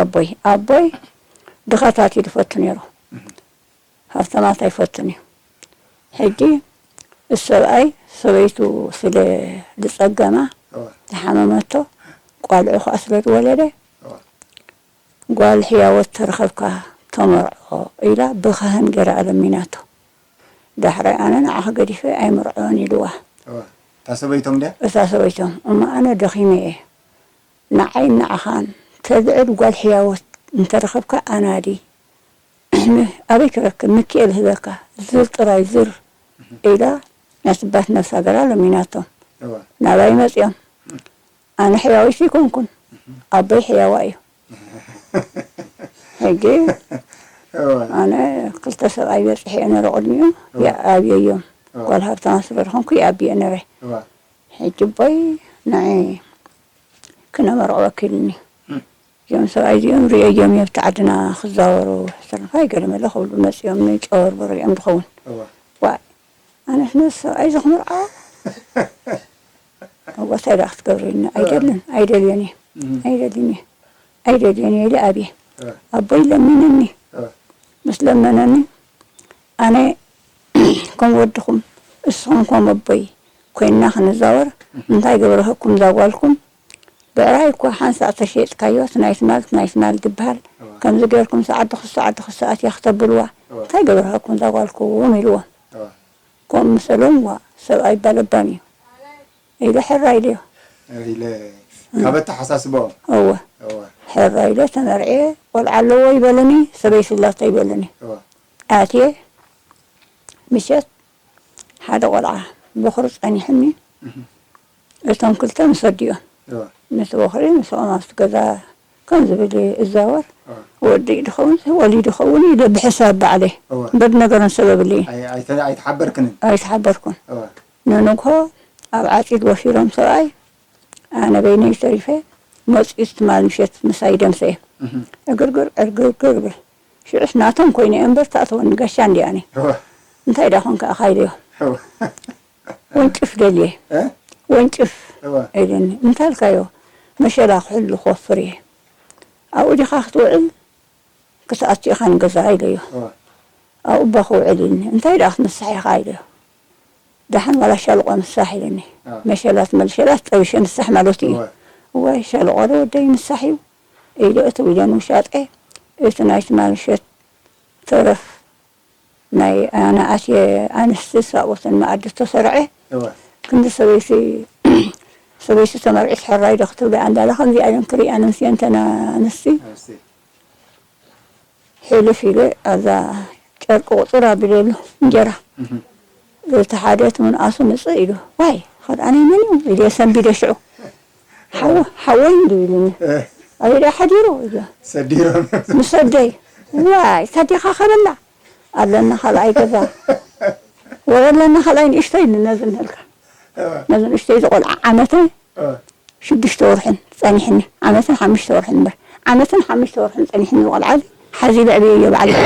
ኣቦይ ኣቦይ ድኻታት እዩ ዝፈቱ ነይሩ። ሃብታማት ኣይፈቱን እዩ። ሕጂ እሱ ሰብኣይ ሰበይቱ ስለ ዝጸገማ ዝሓመመቶ፣ ቋልዑ ኸኣ ስለ ዝወለደ፣ ጓል ሕያወት ተረኸብካ ተመርዖ ኢላ ብኻህን ገይራ ኣለሚናቶ። ዳሕራይ ኣነ ንዓኺ ገዲፈ ኣይምርዖን ኢልዋ። እታ ሰበይቶም ድያ? እታ ሰበይቶም። እሞ ኣነ ደኺመ እየ። ንዓይ ንዓኻን ተብዕል ጓል ሕያወት እንተረኸብካ ኣናዲ። ኣበይ ክረክብ? ሚኪኤል ህበካ። ዝር ጥራይ ዝር ኢላ ናይ ስባት ነፍሳ ገራ ለሚናቶም። ናባይ መጽዮም። ኣነ ሕያዊት ይኮንኩን። ኣቦይ ሕያዋ እዩ። ሕጂ ኣነ ክልተ ሰብኣይ በጺሐ እየ ነረ ቅድሚኡ። ይኣብየዮም። ጓል ሃብታማ ስለ ዝኾንኩ ይኣብየ ነረ። ሕጂ ኣቦይ ንዓይ ክነመርዖ ወኪልኒ። እዞም ሰብኣይ እዚኦም ርእዮም እዮም ኣብቲ ዓድና ክዛወሩ፣ ሕስርንፋ ይገርመለ ክብሉ መጺኦም፣ ንጨወርበሩ እዮም ዝኸውን። ዋይ፣ ኣነስ ነዚ ሰብኣይ እዚ ክምርዖ? እወ፣ እንታይ ደኣ ክትገብርኒ? ኣይደልን፣ ኣይደልዮን እየ። ኣይደልን እየ። ኣይደልዮን እየ ኢለ ኣብየ። ኣቦይ ለሚንኒ። ምስ ለመነኒ፣ ኣነ ከም ወድኹም፣ እስኹም ከም ኣቦይ ኮይንና ክንዛወር፣ እንታይ ገበርኩኩም እዛ ጓልኩም? ብዕራይ እኳ ሓንሳእ ተሸይጥካዮ፣ ትናይ ትማል፣ ትናይ ትማል ትበሃል። ከምዚ ጌርኩም ሰዓት ድኽሱ፣ ሰዓት ድኽሱ ኣትያ ክተብልዋ። እንታይ ገበርኩኩም እዛ ጓልኩም? ኢልዎም። ከምኡ መሰሎም፣ ዋ፣ ሰብኣይ ባለባን እዩ። ኢለ ሕራ ኢለዮ። ኢለ ካብ ኣተሓሳስባኦም። እወ። እወ። ሕራ ኢለ ተመርዕየ፣ ቆልዓ ኣለዎ ይበለኒ፣ ሰበይ ስላቶ ይበለኒ። እወ። ኣትየ፣ ምሸት ሓደ ቆልዓ በኹሪ ጸኒሑኒ። እቶም ክልተ ምስ ወዲኦም። እወ። ነቲ በኹሪ ምስኦም ኣብቲ ገዛ ከም ዝብል እዛወር። እወ። ወዲ ድኸውን፣ ወሊዱ ኸውን ኢለ ብሕሳብ ባዕለይ። እወ። እምበር ነገሮም ሰበብለይ። ኣይ-፣ ኣይተ-፣ ኣይተሓበርክንን? ኣይተሓበርኩን። እወ። ንንግሆ ኣብ ዓጺድ ወፊሮም ሰብኣይ፣ ኣነ በይነይ ተሪፈ፣ መጺኡ ትማል ምሸት ምሳይ ደምሰየ። እህም። ዕግርግር፣ ዕርግርግር ብል። ሽዑስ ናቶም ኮይነ እምበር ተኣተወኒ፣ ጋሻ እንዲኣኒ። እወ። እንታይ ደኣ ኾንካ ኢኻ ኢለዮ። እወ። ወንጭፍ ደልየ። እ? ወንጭፍ እወ። ኢሉኒ። እንታይ ኢልካዮ? መሸላ ክሕሉ ክወፍር እየ። ኣብኡ ዲኻ ክትውዕል? ክትኣቱ ኢኻ ንገዛ ኢለዮ። እወ። ኣብኡ እባ ክውዕል ኢልኒ። እንታይ ደኣ ክትምሳሕ ኢኻ ኢለዮ። ደሓን ዋላ ሻልቆ ምሳሕ ኢልኒ። እወ። መሸላት መልሸላት ጠቢሸ ምሳሕ ማለቱ እዩ። እወ። እዋይ ሻልቆ ዶ ወደይ ምሳሕ እዩ ኢለ እትው ኢለ ንውሻጠ እቲ ናይ ትማል ምሸት ተረፍ ናይ ኣነ ኣትየ ኣንስቲ ሳቦትን መኣዲ ተሰርዐ። እወ። ክንዲ ሰበይቲ፣ ሰበይቲ ተመርዒት ሕራይ ዶ ክትብሊ ኣንዳላ ከምዚኣ ኢለን ክሪኣን ኣንስቲ እንተና ኣንስቲ። ኣንስቲ። ሕልፍ ኢለ ኣብዛ ጨርቂ ቁፅር ኣቢለሉ እንጀራ። እህም። እቲ ሓደ እቲ ምንኣሱ ምፅእ ኢሉ፣ ዋይ፣ ኸልኣነይ መን እዩ? ኢለ ሰንቢደ ሽዑ። ሓወ-፣ ሓወይ እንዱ ኢሉኒ። እ። ኣበይ ደኣ ሓዲሩ? ኢለ። ሰዲሮም። ምስ ኣደይ። ዋይ፣ ሰዲኻ ከበላ። ኣለና ካልኣይ ገዛ። ወይ ኣለና ካልኣይ ንእሽተይ ነዚ ንህልካ። እወ። ነዚ ንእሽተይ ዝቖልዓ ዓመተ እወ። ሽዱሽተ ወርሕን ጸኒሕኒ። ዓመትን ሓሙሽተ ወርሕን እምበር። ዓመትን ሓሙሽተ ወርሕን ጸኒሕኒ ዝቖልዓ እዚ። ሓዚ ለዕብየዮ ባዕለይ።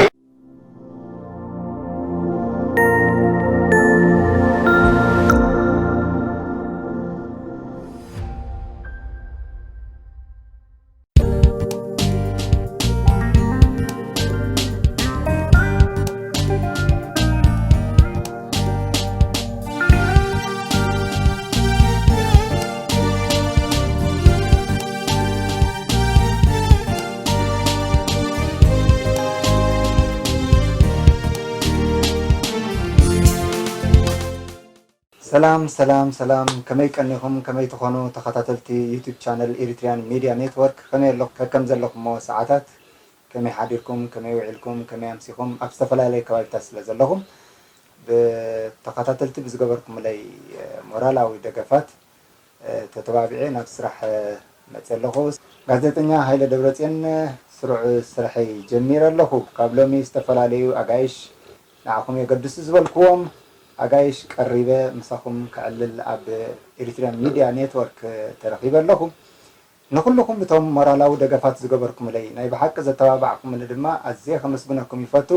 ሰላም፣ ሰላም፣ ሰላም። ከመይ ቀኒኹም? ከመይ ትኾኑ? ተኸታተልቲ ዩቱብ ቻነል ኤሪትሪያን ሚድያ ኔትወርክ፣ ከመይ ኣለኹ-፣ ከከም ዘለኹሞ ሰዓታት፣ ከመይ ሓዲርኩም? ከመይ ውዒልኩም? ከመይ ኣምሲኹም? ኣብ ዝተፈላለየ ከባቢታት ስለ ዘለኹም፣ ብተኸታተልቲ ብዝገበርኩምለይ፣ እ፣ ሞራላዊ ደገፋት፣ እ፣ ተተባቢዐ ናብ ስራሕ፣ እ፣ መፅየ ኣለኹ። ጋዜጠኛ ሃይለ ደብረፅዮን፣ እ፣ ስሩዕ ስርሐይ ጀሚረ ኣለኹ። ካብ ሎሚ ዝተፈላለዩ ኣጋይሽ ንዓኹም የገድሱ ዝበልክዎም ኣጋይሽ ቀሪበ ምሳኹም ከዕልል ኣብ ኤሪትሪያን ሚድያ ኔትወርክ ተረኺበ ኣለኹ። ንኹልኹም እቶም ሞራላዊ ደገፋት ዝገበርኩምለይ፣ ናይ ብሓቂ ዘተባባዕኩምኒ ድማ ኣዝየ ከመስግነኩም ይፈቱ።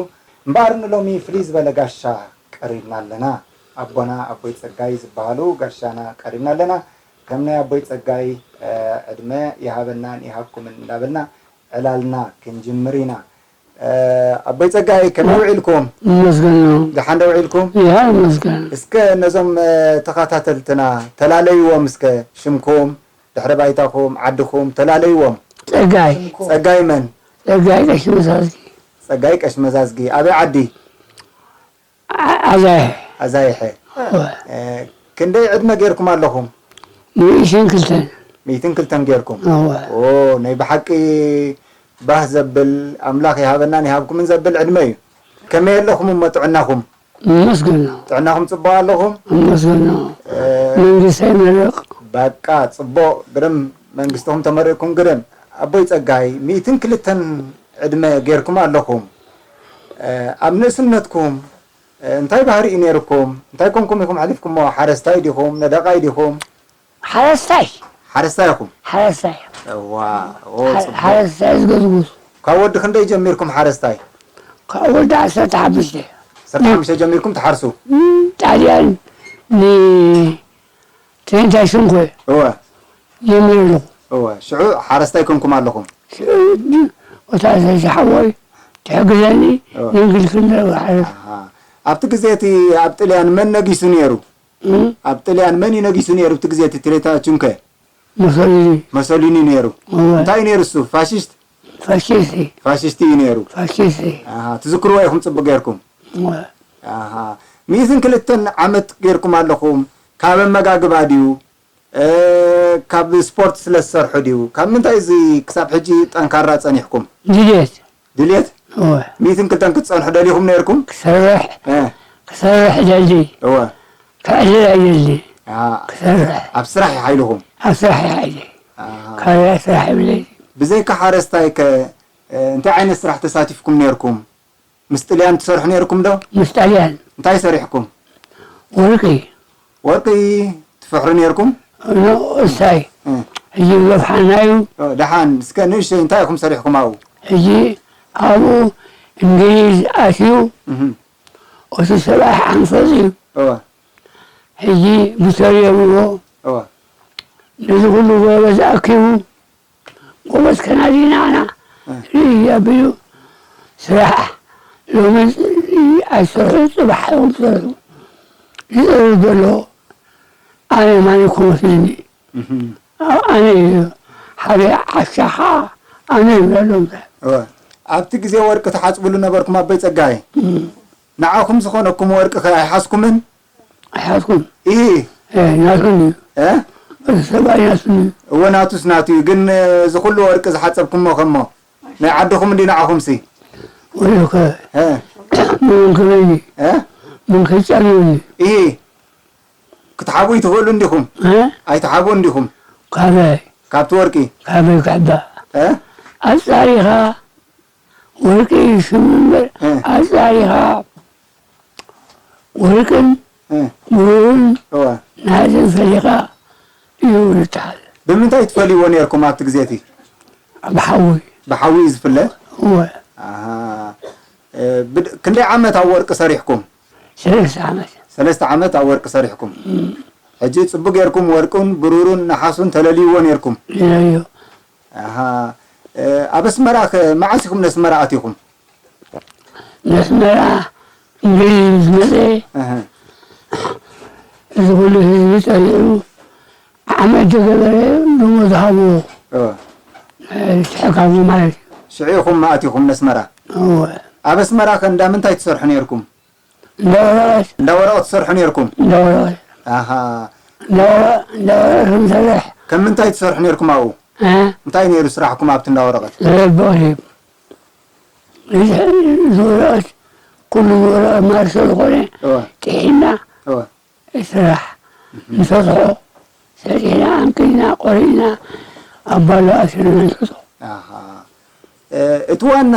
እምበኣር ንሎሚ ፍልይ ዝበለ ጋሻ ቀሪብና ኣለና። ኣቦና ኣቦይ ጸጋይ ዝበሃሉ ጋሻና ቀሪብና ኣለና። ከም ናይ ኣቦይ ጸጋይ፣ እ፣ ዕድመ ይሃበናን ይሃብኩምን እንዳበልና ዕላልና ክንጅምር ኢና። እ፣ ኣቦይ ጸጋይ፣ ከመይ ውዒልኩም? ይመስገን ነው። ደሓን ዶ ውዒልኩም? ይመስገን። እስከ ነዞም፣ እ፣ ተኸታተልትና ተላለይዎም እስከ፣ ሽምኩም፣ ድሕረ ባይታኹም፣ ዓድኹም ተላለይዎም። ጸጋይ። ጸጋይ መን? ጸጋይ ቀሺ መዛዝጊ። ጸጋይ ቀሺ መዛዝጊ። ኣበይ ዓዲ? ዓ-፣ ኣዛይሕ። ኣዛይሐ። እወ። እ፣ ክንደይ ዕድመ ጌርኩም ኣለኹም? ሚእትን ክልተን። ሚእትን ክልተን ጌርኩም? እወ። ኦ፣ ናይ ብሓቂ ባህ ዘብል፣ ኣምላኽ ይሃበናን ይሃብኩምን ዘብል ዕድመ እዩ። ከመይ ኣለኹም እሞ ጥዕናኹም? ይመስገን ነው። ጥዕናኹም ጽቡቕ ኣለኹም? ይመስገን ነው። እ፣ መንግስቲ ይመርቕ። በቃ፣ ጽቡቕ፣ ግርም፣ መንግስትኹም ተመሪቕኩም፣ ግርም። ኣቦይ ጸጋይ፣ ሚእትን ክልተን ዕድመ ጌርኩም ኣለኹም። እ፣ ኣብ ንእስነትኩም፣ እ፣ እንታይ ባህሪ እዩ ነይርኩም? እንታይ ኮንኩም ኢኹም ሓሊፍኩሞ? ሓረስታይ ዲኹም? ነደቓይ ዲኹም? ሓረስታይ። ሓረስታይ ኢኹም? ሓረስታይ። እዋ፣ ኦ፣ ሓ-፣ ጽቡቕ። ሓረስታይ ዝገዝጉዝ። ካብ ወዲ ክንደይ ጀሚርኩም ሓረስታይ? ካብ ወዲ ዓሰርተ ሓሙሽተ። ዓሰርተ ሓሙሽተ ጀሚርኩም ትሓርሱ? ጣልያን ን-፣ ትሬንታይ ሽንኮ እወ። ጀሚረ ኣለኹ። እወ፣ ሽዑ ሓረስታይ ኮንኩም ኣለኹም? ሽዑ ወታደር ሓወይ ትሕግዘኒ፣ እወ። ንግልክል ነበር ሓረስ። ኣሃ። ኣብቲ ግዜ እቲ ኣብ ጥልያን መን ነጊሱ ነይሩ? እ? ኣብ ጥልያን መን እዩ ነጊሱ ነይሩ ኣብቲ ግዜ እቲ ትሬንታይ ሽንኮ? ሙሶሊኒ። ሙሶሊኒ ነይሩ። እወ። እንታይ ነይሩ እሱ? ፋሽስት? ፋሽስት። ፋሽስት እዩ ነይሩ። ፋሽስት። ኣሃ፣ ትዝክርዎ ኢኹም ጽቡቕ ጌርኩም? እወ። ኣሃ። ሚእትን ክልተን ዓመት ጌርኩም ኣለኹም። ካብ ኣመጋግባ ድዩ? እ፣ ካብ ስፖርት ስለ ዝሰርሑ ድዩ? ካብ ምንታይ እዚ ክሳብ ሕጂ ጠንካራ ጸኒሕኩም? ድሌት። ድሌት? እወ። ሚእትን ክልተን ክትጸንሑ ደሊኹም ነይርኩም? ክሰርሕ፣ እ። ክሰርሕ ደሊ። እወ። ክዕልል ኣይደሊ። ኣ፣ ክሰርሕ። ኣብ ስራሕ እዩ ሓይልኹም? ኣብ ስራሕ እዩ ሓይለይ። ኣሃ። ካልእ ስራሕ የብለይ። ብዘይካ ሓረስታይ ከ፣ እ፣ እንታይ ዓይነት ስራሕ ተሳቲፍኩም ነይርኩም? ምስ ጥልያን ትሰርሑ ነይርኩም ዶ? ምስ ጣልያን። እንታይ ሰሪሕኩም? ወርቂ። ወርቂ ትፍሕሩ ነይርኩም? ኖ፣ እሳይ። እ። ሕጂ ዝገፍሓና እዩ። ኦ፣ ደሓን፣ እስከ ንእሽተይ እንታይ ኢኹም ሰሪሕኩም ኣብኡ? ሕጂ ኣብኡ እንግሊዝ ኣትዩ፣ እህ። እቲ ሰብኣይ ሓንፈጽ እዩ። እወ። ሕጂ ብተርዮ ብሎ እወ። ነዚ ኩሉ ጎበዝ ኣኪቡ፣ ጎበዝ ከናዲና ኣና እ። ርኢ ኣቢሉ ስራሕ ሎሚ ኣይሰርሑ፣ ጽባሕ እዮም ዝሰርሑ። ዝሰርሑ ዘሎ ኣነ ማን ይኮ መስለኒ። እህም። ኣነ ሓደ ዓሻኻ ኣነ ይብለሎም። እወ። ኣብቲ ግዜ ወርቂ ትሓጽብሉ ነበርኩም ኣቦይ ጸጋይ? እም። ንዓኹም ዝኾነኩም ወርቂ ከ ኣይሓዝኩምን? ኣይሓዝኩን። ኢሂ። እ፣ ናቱን እዩ። እ? እቲ ሰብኣይ ናቱን እዩ። እወ፣ ናቱስ ናቱ እዩ። ግን፣ እ፣ እዚ ኩሉ ወርቂ ዝሓጸብኩሞ ከሞ ናይ ዓድኹም እንዲ ንዓኹምሲ? ወይኸ እ? ምን ክብለኒ? እ? ምን ከይጫንኒ? ኢሂ። ክትሓቡ ይትኽእሉ እንዲኹም? እ? ኣይትሓቡ እንዲኹም? ካበይ? ካብቲ ወርቂ? ካበይ ክሕባ? እ? ኣጻሪኻ ወርቂ ይስም እምበር እ። ኣጻሪኻ ወርቅን እ። ብሩርን እወ። ነሃስን ፈሊኻ እዩ ዝትሓዝ። ብምንታይ ትፈልይዎ ነይርኩም ኣብቲ ግዜ እቲ? ብሓዊ። ብሓዊ እዩ ዝፍለ? እወ። ኣሃ። እ፣ ብድ-፣ ክንደይ ዓመት ኣብ ወርቂ ሰሪሕኩም? ሰለስተ ዓመት። ሰለስተ ዓመት ኣብ ወርቂ ሰሪሕኩም። እም። ሕጂ ጽቡቅ ጌርኩም ወርቁን ብሩሩን ነሓሱን ተለልይዎ ኔርኩም። ተለልዩ። ኣሃ። እ፣ ኣብ ኣስመራ ከ መዓስ ኢኹም ነስመራ ኣቲኹም? ነስመራ እንግሊዝ ምስ መጸ፣ እህ። እዚ ኩሉ ህዝቢ ጸሊኡ ዓመት ዝገበረ ደሞዝ ሃብዎ። እወ። እ፣ ትሕካሙ ማለት እዩ። ሽዑ ኢኹም ኣቲኹም ነስመራ? እወ። ኣብ ኣስመራ ከ እንዳ ምንታይ ትሰርሑ ኔርኩም? እንዳ ወረቐት። እንዳ ወረቐት ትሰርሑ ኔርኩም? እንዳ ወረቐት። ኣሃ። እንዳ ወረ-፣ እንዳ ወረቐት ክንሰርሕ። ከም ምንታይ ትሰርሑ ኔርኩም ኣብኡ? እ? እንታይ ነይሩ ስራሕኩም ኣብቲ እንዳ ወረቐት? ረቢ ወሂብ። እዚ፣ እዚ ወረቐት፣ ኩሉ ወረቐት ማር ስለ ዝኾነ፣ እወ። ጥሒና እወ። ስራሕ ንሰጥሖ። ሰጢሕና፣ ኣንኪልና፣ ቆሪጥና፣ ኣብ ባሎ ኣሲርና ንሰጥሖ። ኣሃ። እ፣ እቲ ዋና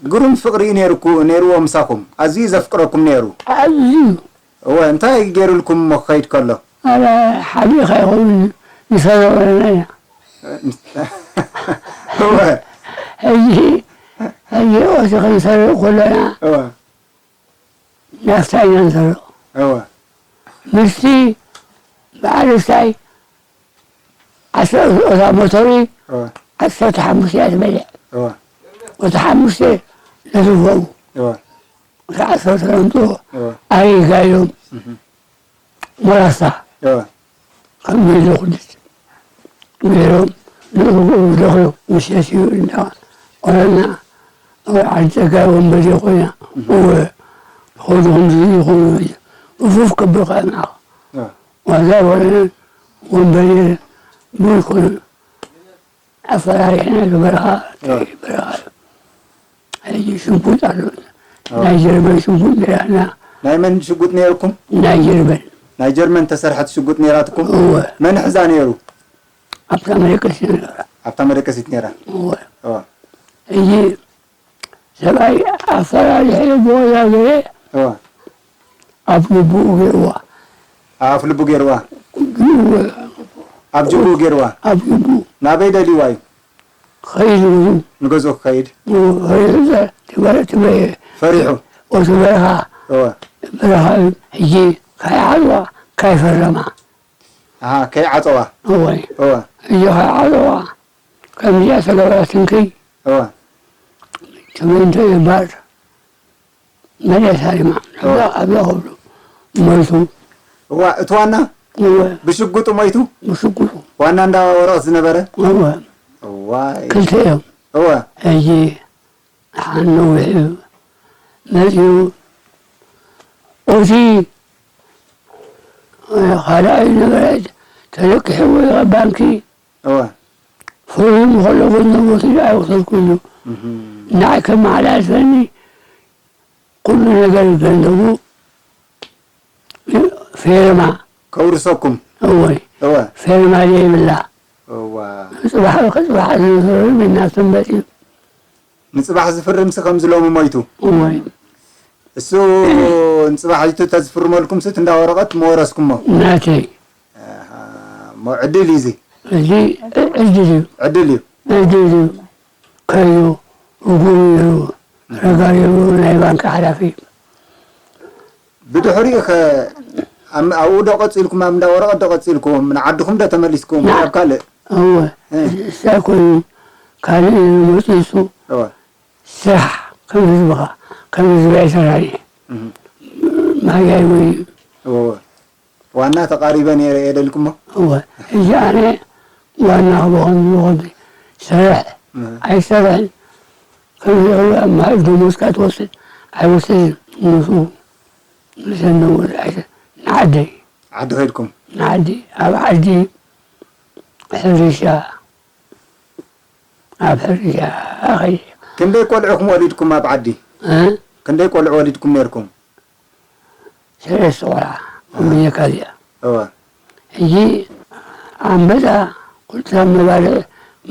ግሩም ፍቕሪ እዩ ነይርኩ-፣ ነይርዎ ምሳኹም። ኣዝዩ ዘፍቅረኩም ነይሩ። ኣዝዩ። እወ፣ እንታይ ገይሩልኩም እሞ ክኸይድ ከሎ? ኣረ፣ ሓቢእካ ይኸውን ንሰረወለና ኢና። እወ። ሕጂ፣ ሕጂ ኦቲ ክንሰርቕ ከለና፣ እወ። ናፍታ ኢና ንሰርቕ። እወ። ምስቲ በዓል ስታይ ዓሰርተ ኦታ ሞቶሪ እወ። ዓሰርተ ሓሙሽተ እያ ትበልዕ። እወ ወቲ ሓሙሽተ ለትርፈው እወ ወቲ ዓሰርተ ለምፅኦ እወ ኣሪጋ ኢሎም እህ ሞራሳ እወ ከም ገይሮ ኩልት ገይሮም ንእግሩ ደኽዮ ምሸት እዩ እንዳ ቆለና ኣብ ዓዲ ፀጋይ ወንበዴ ኮይና እወ ኸዱ ከምዚ ይኾኑ ብፉፍ ከብርካ ናኻ እወ ዋዛ ወረነ ወንበዴ ብይ ኮነ ኣፈራሪሕና በረኻ በረኻ ሕጂ ሽጉጥ ኣሎ ናይ ጀርመን ሽጉጥ ጌራና ናይ መን ሽጉጥ ነይርኩም? ናይ ጀርመን ናይ ጀርመን ተሰርሐት ሽጉጥ ነይራትኩም? እወ መን ሕዛ ነይሩ? ኣብታ መደቀሲ ነበራ ኣብታ መደቀሲት ነይራ። እወ እወ ሕጂ ሰብኣይ ኣፈራሪሐ ብወዛ ገይረ እወ ኣብ ልብኡ ገይርዋ ኣብ ልቡ ገይርዋ ግእወ ኣብ ጅብኡ ገይርዋ ኣብ ልቡ ናበይ ደልይዋ እዩ? ኸይድ ብዙ ንገዝኡ ክኸይድ ኸይድ ትበ ትበ ፈሪሑ። ወቲ በረኻ እወ በረኻ ሕጂ ካይዓልዋ ካይፈረማ ኣሃ ከይዓፀዋ እወይ እወ ሕጂ ካይዓልዋ ከምዚኣ ተገብራ ትንክይ እወ ትመንተ የባር መሬት ሃሪማ ኣብዛ ኣብዛ ከብሉ ሞይቱ እዋ እቲ ዋና እወ ብሽጉጡ ሞይቱ። ብሽጉጡ ዋና እንዳ ወረቐት ዝነበረ እወ እዋይ ክልተ እዮም እወ ሕጂ ሓን ነዊሕ እዩ መፅኡ ኦቲ ካልኣይ ነበረ ተለቂሕዎ ባንኪ እወ ፍርም ከሎ ገንዘብ ወሲዱ ኣይወሰድኩ ኢሉ ንዓይ ከመሓላልፈኒ ኩሉ ነገር ገንዘቡ ፌርማ ከውርሰኩም እወይ እወ ፌርማ ዘይብላ እዋ ፅባሕ ክፅባሕ ዝፍርም እናተንበጥ እዩ ንፅባሕ ዝፍርምሲ ከምዚ ሎሚ ሞይቱ እወይ እሱ ንፅባሕ ይቱ ተዝፍርመልኩም ስት እንዳ ወረቐት መወረስኩሞ ናተይ እሞ ዕድል እዩ እዚ እዚ ዕድል እዩ ዕድል እዩ ዕድል እዩ ከዩ ርጉም እዩ ረጋሪ ናይ ባንክ ሓላፊ ብድሕሪኡ ከ ኣብኡ ዶ ቀፂልኩም ኣብ እንዳ ወረቐት ዶ ቀፂልኩም ንዓድኹም ዶ ተመሊስኩም ናብ ካልእ እወ እንታይ ኮይኑ ካልእ መፂሱ እወ ስራሕ ከም ህዝብኻ ከም ህዝቢ ኣይሰራሕን እየ ማያይ ወይ እወ ዋና ተቓሪበ ነይረ እየ ደልኩሞ እወ ሕጂ ኣነ ዋና ክበኹን ዝኸብድ ሰርሕ ኣይሰርሕን ከምዚ ኣብ ማእድ ደሞዝካ ትወስድ ኣይወስድን ንሱ ምሰን ደሞዝ ኣይሰ ንዓደይ ዓዲ ኸድኩም ንዓዲ ኣብ ዓዲ ሕርሻ ኣብ ሕርሻ ኸይደ ክንደይ ቆልዑኹም ወሊድኩም ኣብ ዓዲ እ ክንደይ ቆልዑ ወሊድኩም ነይርኩም ሰለስተ ቆልዓ እምብየካ እዚኣ እወ ሕጂ ኣንበጣ ኩልታ መባልዕ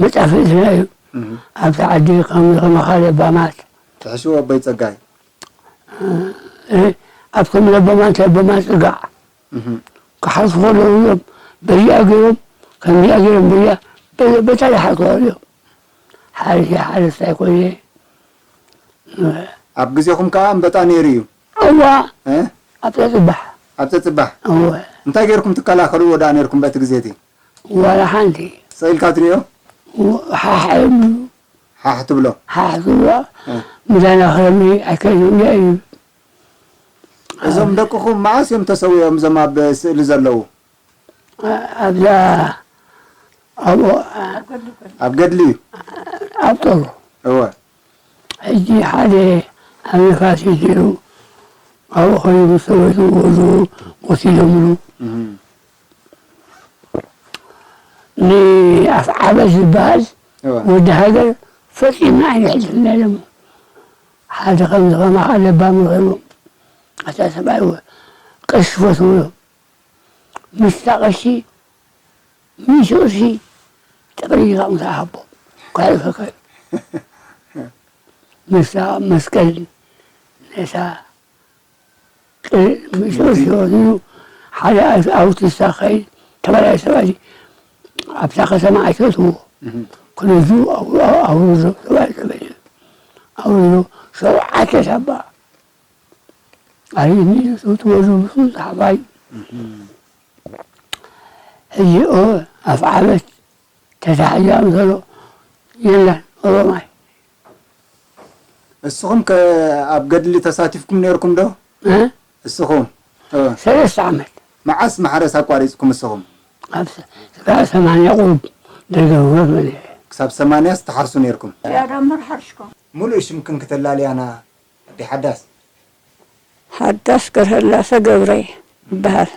መጣፍእትና እዩ ኣብቲ ዓዲ ከም ከማኻ ለባማት ትሕሽዎ ኣቦይ ፀጋይ ኣብቶም ለባማት ለባማት ፅጋዕ ክሓልፉ ከለዉ እዮም በዚኣ ገይሮም ከምዚኣ ገይሮም በዚኣ በታ ይሓልፉ እዮም ሓሪሰ ሓረስታይ ኮይነ ኣብ ግዜኹም ከዓ ኣንበጣ ነይሩ እዩ እዋ እ? ኣብ ፀፅባሕ ኣብ ፀፅባሕ እወ እንታይ ገይርኩም ትከላኸልዎ ደኣ ነይርኩም በቲ ግዜ እቲ ዋላ ሓንቲ ስኢልካ ትሪኦ ሓሕ እዮም ሓሕ ትብሎ ሓሕ ዝብሎ ምዳና ክረሚ ኣይከይዶም እዩ እዞም ደቅኹም መዓስ እዮም ተሰዊኦም እዞም ኣብ ስእሊ ዘለዉ ኣብዛ ኣብኡ ኣብ ገድሊ እዩ ኣብ ጦሩ እወ ሕጂ ሓደ ኣብ ነፋስ ሂሩ ኣብኡ ኸይዱ ሰበይቱ ወዱ ወሲዶምሉ ንኣፍዓበ ዝበሃል ወዲ ሃገር ፈፂምና ኣይንሕልፍና ኢሎም ሓደ ከምዚ ከማኻ ለባም ረኺቦም ኣታ ሰብኣይ ቀሺ ፈትውሎም ምስታ ቀሺ ሚእቲ ቅርሺ ጥቕልል ኢልካ ምሳሕ ሃቦ ከሕልፈካ እዩ ምስታ መስቀል ነታ ሚእቲ ቅርሺ ወሲዱ ሓደ ኣውቲስታ ከይድ ተባላዩ ሰብኣይ ኣብታ ከተማ ኣይተእትዎ ክነዙ ኣውርዶ ተባለ ተበለ ኣውርዶ ሸውዓተ ሳባ ኣይኒ ትወዱ ብሱ ሳሕባይ ሕጂ ኦ ኣፍዓበት ተታሒዛ እንከሎ የለን ኦሮማይ። እስኹም ከ ኣብ ገድሊ ተሳቲፍኩም ነይርኩም ዶ? እ? እስኹም? እ። ሰለስተ ዓመት። መዓስ ማሕረስ ኣቋሪጽኩም እስኹም? ኣብ ሰ-፣ ሰማንያ ቁሩብ ደገ ወር በለ። ክሳብ ሰማንያ ስትሓርሱ ነይርኩም? ያዳምር ሓርሽኮ ሙሉእ ሽምክን ክተላልያና ኣዲ ሓዳስ? ሓዳስ ገርህላሰ ገብረ ይበሃል።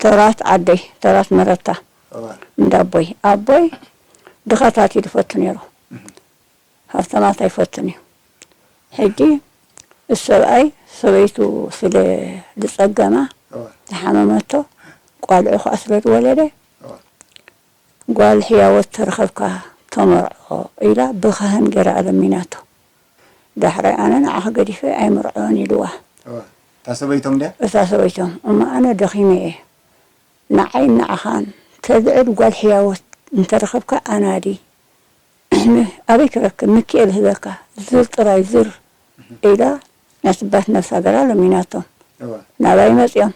ተራት ዓደይ፣ ተራት መረታ እዋ። እንዳቦይ። ኣቦይ ድኻታት እዩ ዝፈቱ ነይሩ። ሃብታማት ኣይፈቱን እዩ። ሕጂ እሱ ሰብኣይ ሰበይቱ ስለ ዝጸገማ እዋ። ዝሓመመቶ፣ ቋልዑ ኸዓ ስለ ዝወለደ እዋ። ጓል ሕያወት ተረኸብካ ተመርዖ ኢላ ብኻህን ገይራ ኣለሚናቶ። ዳሕራይ ኣነ ንዓኺ ገዲፈ ኣይምርዖን ኢልዋ። እዋ። እታ ሰበይቶም ድያ? እታ ሰበይቶም እሞ ኣነ ደኺመ እየ። ንዓይ ንዓኻን ተልዕል ጓል ሕያወት እንተረኸብካ ኣናዲ። ኣበይ ክረክብ ሚኪኤል ህበካ ዝር ጥራይ ዝር ኢላ ነስባት ነብሳ ገራ ለሚናቶም እዋ። ናባይ መፅዮም።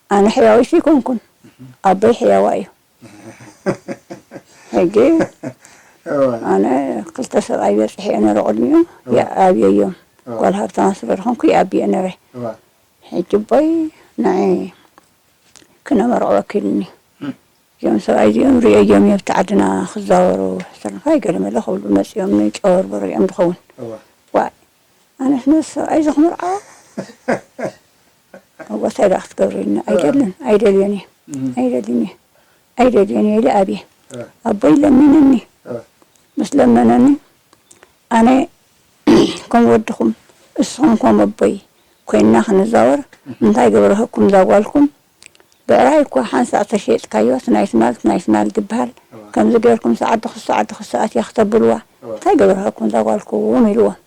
ኣነ ሕያዊት ይኮንኩን ኣቦይ ሕያዋ እዩ። ሕጂ እዋ። ኣነ ክልተ ሰብኣይ በፅሐ እየ ነረ ቅድሚኡ ይኣብየዮም። ጓል ሃብታማ ስለ ዝኾንኩ ይኣብየ ነረ። እዋ። ሕጂ ኣቦይ ንዒ ክነመርዕወኪ ኢሉኒ። እዞም ሰብኣይ እዚኦም ርእየዮም እየ ኣብቲ ዓድና ክዛወሩ። ሰንፋይ ገለመለ ክብሉ መፅኦም ጨበርበሩ እዮም ዝኸውን። እዋ። ዋይ ኣነስ ነዚ ሰብኣይ እዚ ክምርዓዎ? እወ እንታይ ደኣ ክትገብረኒ? ኣይደልን ኣይደልዮን እየ ኣይደልን እየ ኣይደልዮን እየ ኢለ ኣብየ። ኣቦይ ለሚንኒ። ምስ ለመነኒ ኣነ ከም ወድኹም እስኹም ከም ኣቦይ ኮይንና ክንዛወር እንታይ ገበርሀኩም እዛ ጓልኩም? ብዕራይ እኳ ሓንሳእ ተሸይጥካዮ እቲ ናይ ትማል እቲ ናይ ትማል ዝበሃል ከምዚ ገይርኩም ሰዓዲ ክሱ ዓዲ ክሱ ኣትያ ክተብልዋ እንታይ ገበርሀኩም እዛ ጓልኩም ኢልዎም።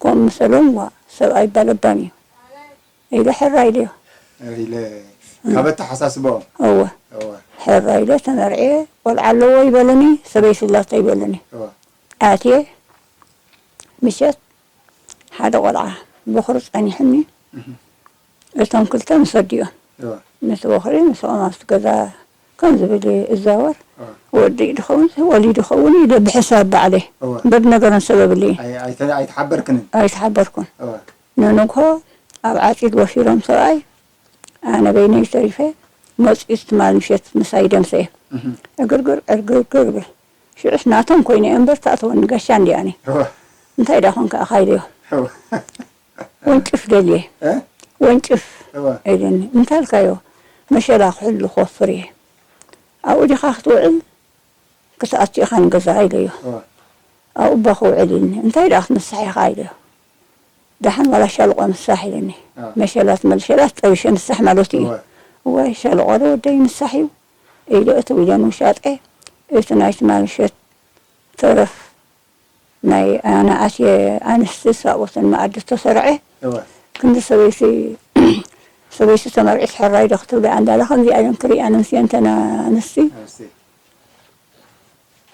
ከምኡ መሰሎም ዋ ሰብኣይ ባለባም እዩ ኢለ ሕራ ኢለዮ። ኢለ ካብ ኣተሓሳስባኦም እወ እወ ሕራ ኢለ ተመርዕየ ቆልዓ ኣለዎ ይበለኒ ሰበይ ስላተ ይበለኒ እወ ኣትየ ምሸት ሓደ ቆልዓ በኹሪ ጸኒሕኒ እቶም ክልተ ምስ ኣዲኦም እወ ምስ በኹሪ ምስኦም ኣብቲ ገዛ ከም ዝብል እዛወር እወ ወዲ ድኸውን ወሊዱ ኸውን ኢለ ብሕሳብ ባዕለይ እወ እምበር ነገረን ሰብ የብለይን ኣይ- ኣይተ- ኣይተሓበርክንን ኣይተሓበርኩን እወ ንንግሆ ኣብ ዓፂድ ወፊሮም ሰብኣይ ኣነ በይነይ ተሪፈ መፂኡ ትማል ምሸት ምሳይ ደምሰ እየ እህም ዕግርግር ዕርግርግር ብል ሽዑስ ናቶም ኮይነ እየ እምበር ተኣተወኒ ጋሻ እንዲኣኒ እወ እንታይ ዳ ኮንካ ኢኻ ኢለዮ እወ ወንጭፍ ደልየ እ? ወንጭፍ እወ ኢሉኒ እንታይ ኢልካዮ መሸላ ክሕሉ ክወፍር እየ ኣብኡ ዲኻ ክትውዕል ክትኣቱ ኢኻ ንገዛ ኢለዮ እወ ኣብኡ እባ ክውዕል ኢልኒ እንታይ ደኣ ክትምሳሕ ኢኻ ኢለዮ ደሓን ዋላ ሻልቆ ምሳሕ ኢለኒ እ። መሸላት መልሸላት ጠቢሸ ምሳሕ ማለት እዩ እወ እዋይ ሻልቆ ዶ ወደይ ምሳሕ እዩ ኢለ እትው ኢለ ንውሻጠ እቲ ናይ ትማል ምሸት ተረፍ ናይ ኣነ ኣትየ ኣንስቲ ሳቦትን መኣዲ ዝተሰርዐ እወ ክንዲ ሰበይቲ ሰበይቲ ተመርዒት ሕራይ ዶ ክትብለ ኣንዳለ ከምዚኣ ኢለን ክሪኣን ኣንስየን ተን ኣንስቲ ኣንስቲ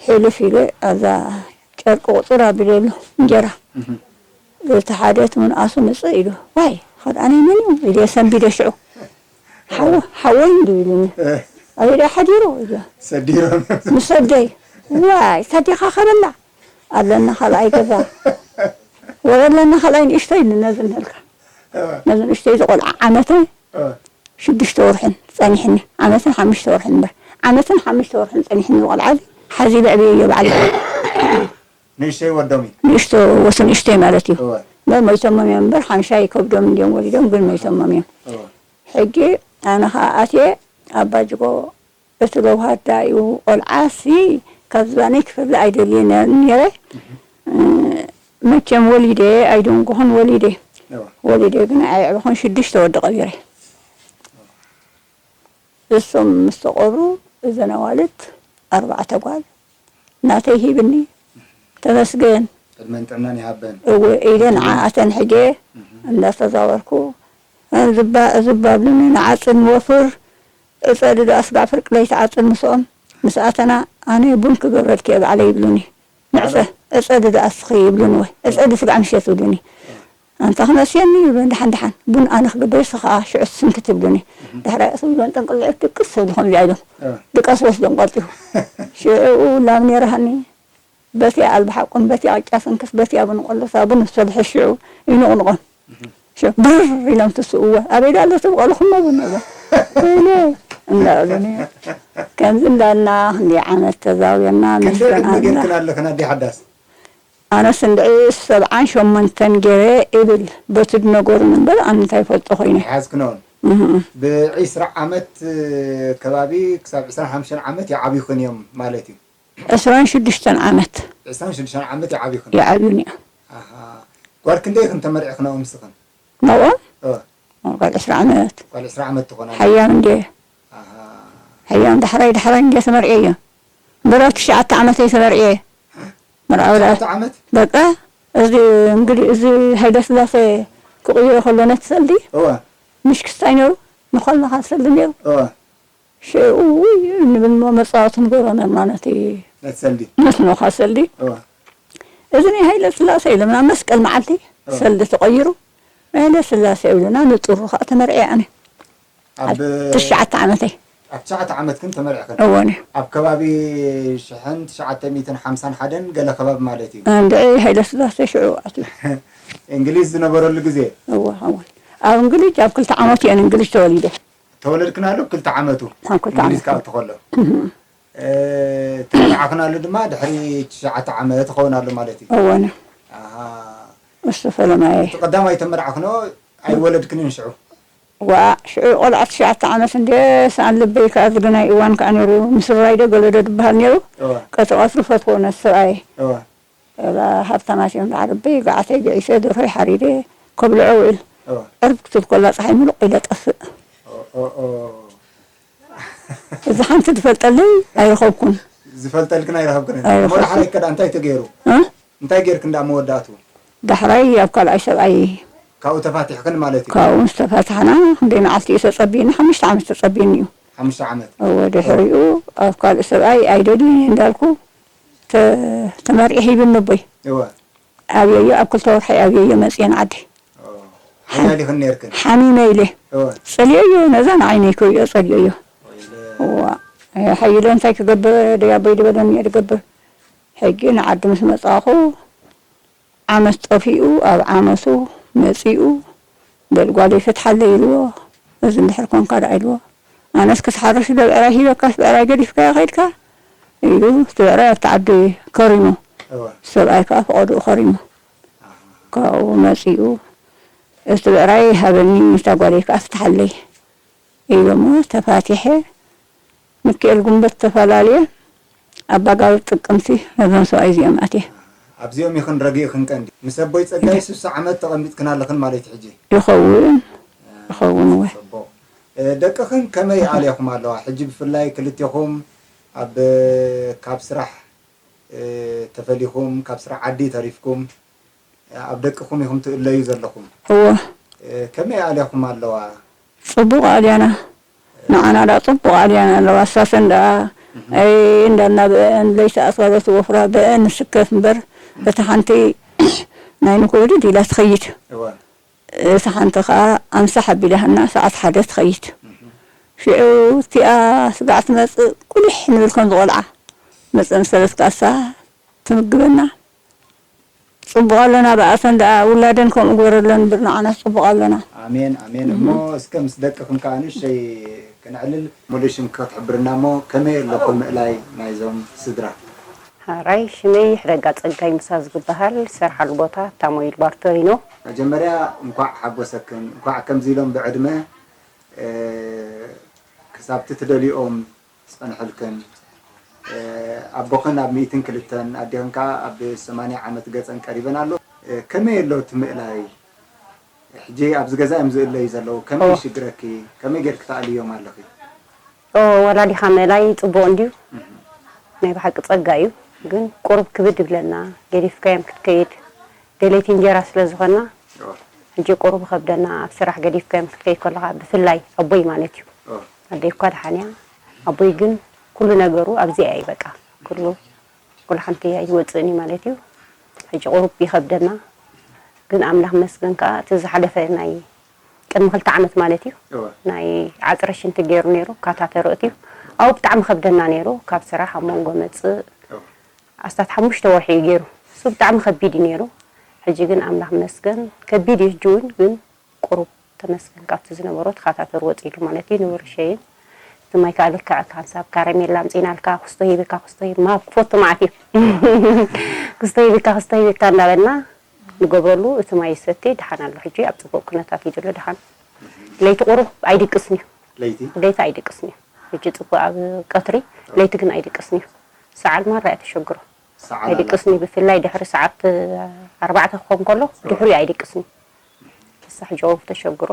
ሕልፍ ኢለ ኣብዛ ጨርቂ ቁፅር ኣቢለሉ እንጀራ እቲ ሓደ እቲ ምንኣሱ ምፅእ ኢሉ ዋይ ካልኣነይ መን እዩ ኢለ ሰንቢደ ሽዑ ሓወ ሓወይ እንዱ ኢሉኒ ኣበይ ደኣ ሓዲሩ ኢለ ሰዲሮም ምስ ኣደይ ዋይ ሳዲኻ ከበላ ኣለና ካልኣይ ገዛ ወረ ኣለና ካልኣይ ንእሽተይ ኢሉ ነዚ ንህልካ ነዚ ንእሽተይ ዝቆልዓ ዓመተ ሽዱሽተ ወርሕን ጸኒሕኒ ዓመትን ሓሙሽተ ወርሕን እምበር ዓመትን ሓሙሽተ ወርሕን ጸኒሕኒ ዝቆልዓ ሓዚ ለዕብዮ እዮ ባዕለ ንእሽተይ ወዶም እዩ ንእሽቶ ወሲ ንእሽተይ ማለት እዩ እወ እምበር ሞይቶሞም እዮም እምበር ሓምሻይ ከብዶም እንዲዮም ወሊዶም ግን ሞይቶሞም እዮም እወ ሕጂ ኣነ ኸዓ ኣትየ ኣባ ጅጎ እቲ ለውሃት ደኣ እዩ ቆልዓሲ ካብ ዝባነይ ክፈልእ ኣይደልየ ነይረ መቸም ወሊደ ኣይደንጎኹን ወሊደ እወ ወሊደ ግን ኣየዕበኹን ሽዱሽተ ወዲ ቀቢረ እሶም ምስ ተቆሩ እዘን ኣዋልድ ኣርባዕተ ጓል ናተይ ሂብኒ ተመስገን ዕድመን ጥዕናን ይሃበን እወ ኢለ ንዓኣተን ሕጀ እንዳተዛወርኩ ዝባብሉኒ ንዓፅድ ንወፍር እፀዲ ደኣ ስጋዕ ፍርቂ ለይቲ ዓፅድ ምስኦም ምስ ኣተና ኣነ ቡን ክገብረልኪ እየ ባዕለይ ይብሉኒ ንዕፀ እፀዲ ደኣ እስኺ ይብሉኒ ወይ እፀዲ ስጋዕ ምሸት ይብሉኒ ኣንታ ክመጽየኒ ይብሉ፣ ደሓን ደሓን ቡን ኣነ ክገብር፣ ንስኻ ሽዑ ስንኪ ትብሉኒ። ድሕራይ እሱ ይብሉ፣ ጠንቅልዕ ድቅስ ዝብሉ ከምዚኣ ኢሎም። እ። ድቃስ ወስዶም ቀልጢፉ። ሽዑ ላም ነይራሃኒ፣ በቲኣ ኣልባሓቁን፣ በቲኣ ቅጫ ስንክስ፣ በቲኣ ቡን ቆሎስ፣ ቡን ዝሰልሑ ሽዑ ይንቕንቖም። ሽዑ ብር ኢሎም ትስእዎ፣ ኣበይ ዳ ኣሎ ትብቐሉ ክመ ቡን እዛ? ኢለ እንዳበሉኒ። ከምዚ እንዳልና ክንደይ ዓመት ተዛዊርና፣ ክንደይ መስገን ዕድመ ኣምላኽ። ጌርክን ኣለኽን ኣዲ ሓዳስ? ኣነስ እንድዒ ሰብዓን ሸሞንተን ገይረ እብል፣ በቲ ዝነገሩኒ እምበር፣ ኣነ እንታይ ይፈልጦ ኮይነ። ሓዝክነውን? እህ። ብዒስራ ዓመት ከባቢ ክሳብ ዕስራን ሓሙሽተን ዓመት ይዓብዩኽን እዮም ማለት እዩ። ዕስራን ሽዱሽተን ዓመት ዕስራን ሽዱሽተን ዓመት ይዓብዩኽን? ይዓብዩኒ እዮም። ኣሃ። ጓል ክንደይ ኢኽን ተመርዒኽን ኣብኡ ምስኽን? ናብኦም? እወ። ጓል ዕስራ ዓመት። ጓል ዕስራ ዓመት ትኾና? ሓያም እንዴ? ኣሃ። ሓያም ዳሕራይ፣ ዳሕራይ እንዴ ተመርዕየ እየ። እምበር ኣብ ትሽዓተ ዓመተይ ተመርዕየ። መርዓዊ ትሽዓተ ዓመት? በቃ፣ እዚ እንግዲህ፣ እዚ ሃይለ ስላሴ ክቕይሮ ከሎ ነቲ ሰልዲ፣ እወ። ምሽ ክስታይ ነይሩ፣ ንኾልናኻ ሰልዲ ነይሩ። እወ። ሽዑ ውይ ንብል እሞ መጻወቲ ንገብሮ ነርና ነቲ ነቲ ሰልዲ? ነቲ ነዃ ሰልዲ። እወ። እዚ ናይ ሃይለ ስላሴ ኢሎምና መስቀል መዓልቲ እወ። ሰልዲ ተቐይሩ፣ ናይ ሃይለ ስላሴ ይብሉና፣ ንጥሩ ኸኣ ተመርዕየ ኣነ። ኣብ ኣብ ትሽዓተ ዓመተይ። ኣብ ትሽዓተ ዓመትክን ተመርዕኽን? እወ፣ እኔ። ኣብ ከባቢ ሽሕን ትሽዓተ ሚእትን ሓምሳን ሓደን ገለ ከባቢ ማለት እዩ። እንድዒ ሃይለ ስላሴ ሽዑ ኣትዩ። እንግሊዝ ዝነበረሉ ግዜ? እወ፣ እወ። ኣብ እንግሊዝ ኣብ ክልተ ዓመት እየ እንግሊዝ ተወሊደ። ተወለድክናሉ ክልተ ዓመቱ? ኣብ ክልተ እንግሊዝ ዓመቱ። ክኣቱ ከሎ። እህ። እ፣ ተመርዓኽናሉ ድማ ድሕሪ ትሽዓተ ዓመት ክኸውን ኣሎ ማለት እዩ። እወ፣ እኔ። ኣሃ። እሱ ፈለማየ። እቲ ቀዳማይ ተመርዓኽኖ ኣይወለድክንን ሽዑ? ዋእ፣ ሽዑ ቆልዓ ትሽዓተ ዓመት እንድየ፣ ሰኣን ልበይ ከኣ ዝግናይ እዋን ከኣ ነይሩ። ምስራይ ዶ ገለ ዶ ዝበሃል ነይሩ። እወ። ቀትሪ ቀትሪ ፈትዎ ነቲ ሰብኣይ። እወ። እዛ ሃብታማት እዮም ደዓ ልበይ፣ ገዓተይ ገዒሰ፣ ደርሆይ ሓሪደ፣ ከብልዖ ውዕል። እወ። ዕርብ ክትብል ከላ ጸሓይ ምሉቕ ኢለ ጠፍእ። ኦ፣ ኦ፣ ኦ። እዚ ሓንቲ ትፈልጠለይ ኣይረኸብኩን። ዝፈልጠልክን ኣይረኸብክን? ኣይረኸብኩን። እሞ ደሓር ኣይከዳ እንታይ ተገይሩ? እ? እንታይ ጌርክ እንዳ መወዳእቱ? ዳሕራይ ኣብ ካልኣይ ሰብኣይ። ካብኡ ተፋቲሕክን ማለት እዩ? ካብኡ ምስ ተፋታሕና ክንደይ መዓልቲ እዩ ተጸቢዩኒ? ሓሙሽተ ዓመት ተጸቢዩኒ እዩ። ሓሙሽተ ዓመት? እወ፣ ድሕሪኡ ኣብ ካልእ ሰብኣይ ኣይደልዩን እየ እንዳልኩ ተ-፣ ተመርዒ ሂብኒ ኣቦይ። እወ። ኣብየዮ፣ ኣብ ክልተ ወርሒ ኣብየዮ መጽየ ንዓዲ። ኦ፣ ሓያል ኢኽን ኔርክን? ሓሚመ ኢለ። እወ። ጸልየዮ፣ ነዛ ንዓይነይ ከርእዮ ጸልየዮ። ወይለ። እዋ፣ ሓይለ እንታይ ክገብር፣ ደይ ኣቦይ ድበለኒ እየ ድገብር። ሕጂ ንዓዲ ምስ መጻኹ፣ ዓመት ጠፊኡ፣ ኣብ ዓመቱ መጺኡ፣ በል ጓለይ ፍትሓለይ ኢልዎ፣ እዚ እንድሕር ኮንካ ደኣ ኢልዎ። ኣነስ ክትሓርስ ዶ ብዕራይ ሂበካስ ብዕራይ ገዲፍካዮ ከይድካ? ኢሉ እቲ ብዕራይ ኣብቲ ዓዲ ከሪሙ። እወ። ሰብኣይ ከኣ ፈቐድኡ ከሪሙ። ኣሃ። ካብኡ መጺኡ፣ እቲ ብዕራይ ሃበኒ፣ እታ ጓለይ ከኣ ፍትሓለይ ኢሎሞ ተፋቲሐ። ሚካኤል ጉንበት ተፈላለየ፣ ኣባጋብር ጥቅምቲ ነዞም ሰብኣይ እዚኦም ኣትየ። ኣብዚኦም ኢኽን ረጊእኽን ቀንዲ። ምስ ኣቦይ ጸጋይ ስሳ ዓመት ተቐሚጥክን ኣለኽን ማለት እዩ ሕጂ? ይኸውን፣ ይኸውን እወ። ጽቡቕ። እ፣ ደቅኽን ከመይ ኣልያኹም ኣለዋ? ሕጂ ብፍላይ ክልቴኹም ኣብ፣ ካብ ስራሕ፣ እ፣ ተፈሊኹም፣ ካብ ስራሕ ዓዲ ተሪፍኩም፣ ኣብ ደቅኹም ኢኹም ትእለዩ ዘለኹም። እወ። እ፣ ከመይ ኣልያኹም ኣለዋ? ጽቡቕ ኣልያና። ንዓና ደኣ ጽቡቕ ኣልያና ኣለዋ። ኣሳሰን ደኣ፣ እህ። ኣይ፣ እንዳልና ብአን ለይቲ ኣስዋደ ትወፍራ፣ ብአን ንስከፍ እምበር፣ እታ ሓንቲ ናይ ንኮይዱ ዲላ ትኸይድ። እወ። እታ ሓንቲ ኸኣ ኣምሳሕ ኣቢላህና ሰዓት ሓደ ትኸይድ። እህ። ሽዑ እቲኣ ስጋዕ ትመጽእ፣ ቁሊሕ ንብል ከም ዝቖልዓ። መጽእ ምስ በለት ከኣ እሳ ትምግበና። ጽቡቕ ኣሎና፣ ብኣሰን ደኣ ውላደን ከምኡ ግበረለን እምበር ንዓናስ ጽቡቕ ኣሎና። ኣሜን፣ ኣሜን። እሞ እህ። እስከ ምስ ደቅኽን ከኣ ንእሽተይ ክነዕልል፣ ሙሉእ ሽምኪ ክትሕብርና እሞ ከመይ ኣለኹም ምእላይ ናይዞም ስድራ? ሕራይ፣ ሽመይ ይሕደጋ ጸጋይ ምሳዝ ዝበሃል፣ ዝሰርሓሉ ቦታ ታሞይል ባርቶሪኖ። መጀመርያ እንኳዕ ሓጎሰክን፣ እንኳዕ ከምዚ ኢሎም ብዕድመ፣ እ፣ ክሳብቲ ትደልይኦም ዝጸንሐልክን፣ እ፣ ኣቦኽን ኣብ ሚእትን ክልተን፣ ኣዴኽን ከኣ ኣብ ሰማንያ ዓመት ገጸን ቀሪበን ኣሎ። እ፣ ከመይ ኣሎ እቲ ምእላይ? ሕጂ ኣብዚ ገዛ እዮም ዝእለዩ ዘለዉ። ከመይ ኦ። ይሽግረኪ? ከመይ ጌርኪ ትኣልዮም ኣለኺ? ኦ፣ ወላዲኻ ምእላይ ጽቡቕ እንድዩ። እህ። ናይ ብሓቂ ጸጋ እዩ። ግን ቁሩብ ክብድ ይብለና። ገዲፍካዮም ክትከይድ። ደለይቲ እንጀራ ስለ ዝኾንና፣ ኦ። ሕጂ ቁሩብ ይኸብደና። ኣብ ስራሕ ገዲፍካዮም ክትከይድ ከለኻ፣ ብፍላይ ኣቦይ ማለት እዩ። ኦ። ኣደይ እኳ ደሓን እያ። ኣቦይ ግን ኩሉ ነገሩ ኣብዚኣ እዩ በቃ። ኩሉ፣ ኩሉ ሓንቲ ኣይወጽእን እዩ ማለት እዩ። ሕጂ ቁሩብ ይኸብደና። ግን ኣምላኽ መስገን ከኣ እቲ ዝሓለፈ ናይ ቅድሚ ክልተ ዓመት ማለት እዩ፣ ናይ ዓጽረ ሽንቲ ገይሩ ነይሩ፣ ካታተር ኣእትዩ። ኣብኡ ብጣዕሚ ከብደና ነይሩ። ካብ ስራሕ ኣብ መንጎ መጽእ ኣስታት ሓሙሽተ ወርሒ እዩ ገይሩ። እሱ ብጣዕሚ ከቢድ እዩ ነይሩ። ሕጂ ግን ኣምላኽ መስገን ከቢድ እዩ ሕጂ እውን፣ ግን ቁሩብ ተመስገን ካብቲ ዝነበሮ ተኻታተር ወጺሉ ማለት እዩ። ንብርሸይን እቲ ማይ ከዓ ልክዕ ካብ ሳብ ካረሜላ ኣምጺናልካ ክስቶ ሂብካ ክስቶ ሂብ ማብ ክፈቱ ማዓት እዩ። ክስቶ ሂብካ ክስቶ ሂብካ እንዳበልና ንገብረሉ። እቲ ማይ ይሰቲ ድሓን ኣሎ። ሕጂ ኣብ ጽቡቕ ኩነታት እዩ ዘሎ ድሓን። ለይቲ ቁሩብ ኣይድቅስን እዩ። ለይቲ? ለይቲ ኣይድቅስን እዩ። ሕጂ ጽቡቕ ኣብ ቀትሪ፣ ለይቲ ግን ኣይድቅስን እዩ። ሰዓል ማራ እያ ተሸግሮ። ሰዓል ኣላ። ኣይድቅስን እዩ። ብፍላይ ድሕሪ ሰዓት ኣርባዕተ ክኾን ከሎ ድሕሪ ኣይድቅስን እዩ። ክሳሕ ጀው ተሸግሮ።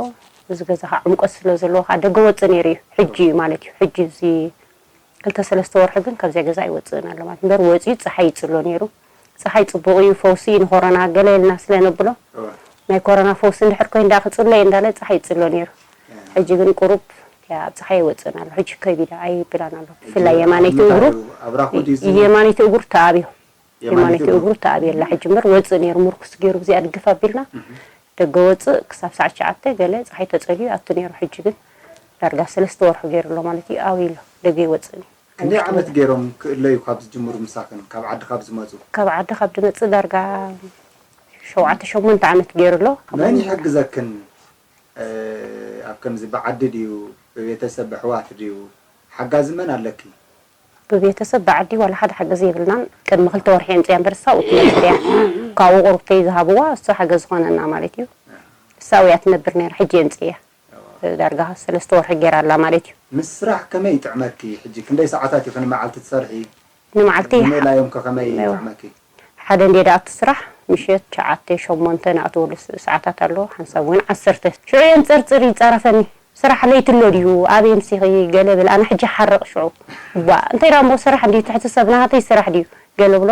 እዚ ገዛ ከዓ ዕምቆት ስለ ዘለዎ ከዓ ደገ ወፅእ ነይሩ እዩ። ሕጂ እዩ ማለት እዩ። ሕጂ እዚ ክልተ ሰለስተ ወርሒ ግን ካብዚያ ገዛ ኣይወፅእን ኣሎ ማለት እምበር ወፂኡ ፀሓይ ይፅሎ ነይሩ። ፀሓይ ፅቡቕ እዩ፣ ፈውሲ እዩ ንኮሮና ገለ ኢልና ስለ ነብሎ፣ እወ። ናይ ኮሮና ፈውሲ እንድሕር ኮይኑ ደኣ ክፅሎ እየ እንዳለ ፀሓይ ይፅሎ ነይሩ። እያ። ሕጂ ግን ቁሩብ እያ ኣብ ፀሓይ ኣይወፅእን ኣሎ። ሕጂ ከቢዳ ኣይብላን ኣሎ። ሕጂ ብፍላይ ኣብ የማነይቲ ምንታይ እግሩ እዩ? ኣብ ራኹ ድዩ ዝነብር? የማነይቲ እግሩ ተኣብዮ። የማነይቲ የማነይቲ እግሩ? እግሩ ተኣብዮ ኣላ። ሕጂ እምበር ወፅእ ነይሩ፣ ምርኩስ ገይሩ ብዚኣ ድግፍ ኣቢልና እህ። ደገ ወፅእ ክሳብ ሰዓት ትሽዓተ ገለ ፀሓይ ተፀልዩ ኣቱ ነይሩ። ሕጂ ግን ዳርጋ ሰለስተ ወርሒ ገይሩ ኣሎ ማለት እዩ። ኣብዩ ኣሎ፣ ደገ ይወፅእ እዩ። ክንደይ ዓመት ገይሮም ክእለዩ ካብ ዝጅምሩ ምሳኽን፣ ካብ ዓዲ ካብ ዝመፁ? ካብ ዓዲ ካብ ድመፅእ ዳርጋ ሸውዓተ ሸሞንተ ዓመት ገይሩ ኣሎ። መን ይሕግዘክን? እ፣ ኣብ ከምዚ ብዓዲ ድዩ፣ ብቤተሰብ፣ ብኣሕዋት ድዩ? ሓጋዚ መን ኣለኪ? ብቤተሰብ ብዓዲ ዋላ ሓደ ሓገዝ የብልናን። ቅድሚ ክልተ ወርሒ የምፅያ እምበር እሳ ኣብኡ ትነብር እያ። ካብኡ ቁሩብተይ ዝሃብዋ እሱ ሓገዝ ዝኾነና ማለት እዩ። እሳ ኣብኡ እያ ትነብር ነይራ፣ ሕጂ የምፅያ። ዳርጋ ሰለስተ ወርሒ ገይራ ኣላ ማለት እዩ። ምስ ስራሕ ከመይ ይጥዕመኪ? ሕጂ ክንደይ ሰዓታት ኢኺ ንመዓልቲ ትሰርሒ? ንመዓልቲ ንምእላዮም ከ ከመይ እዎ። ይጥዕመኪ? ሓደ እንድየ ደኣ እቲ ስራሕ ምሸት ትሽዓተ ሸሞንተ ንኣትወሉ ስ-፣ ሰዓታት ኣሎ፣ ሓንሳብ እውን ዓሰርተ። ሽዑ የንጸርጽር ይጻረፈኒ። ስራሕ ለይቲ ኣሎ ድዩ? ኣበይ ኣምሲኺ? ገለ ብል። ኣነ ሕጂ ሓርቕ ሽዑ። ዋ፣ እንታይ ደኣ እሞ ስራሕ እንድዩ ትሕቲ ሰብ ናሃተይ ስራሕ ድዩ? ገለ ብሎ።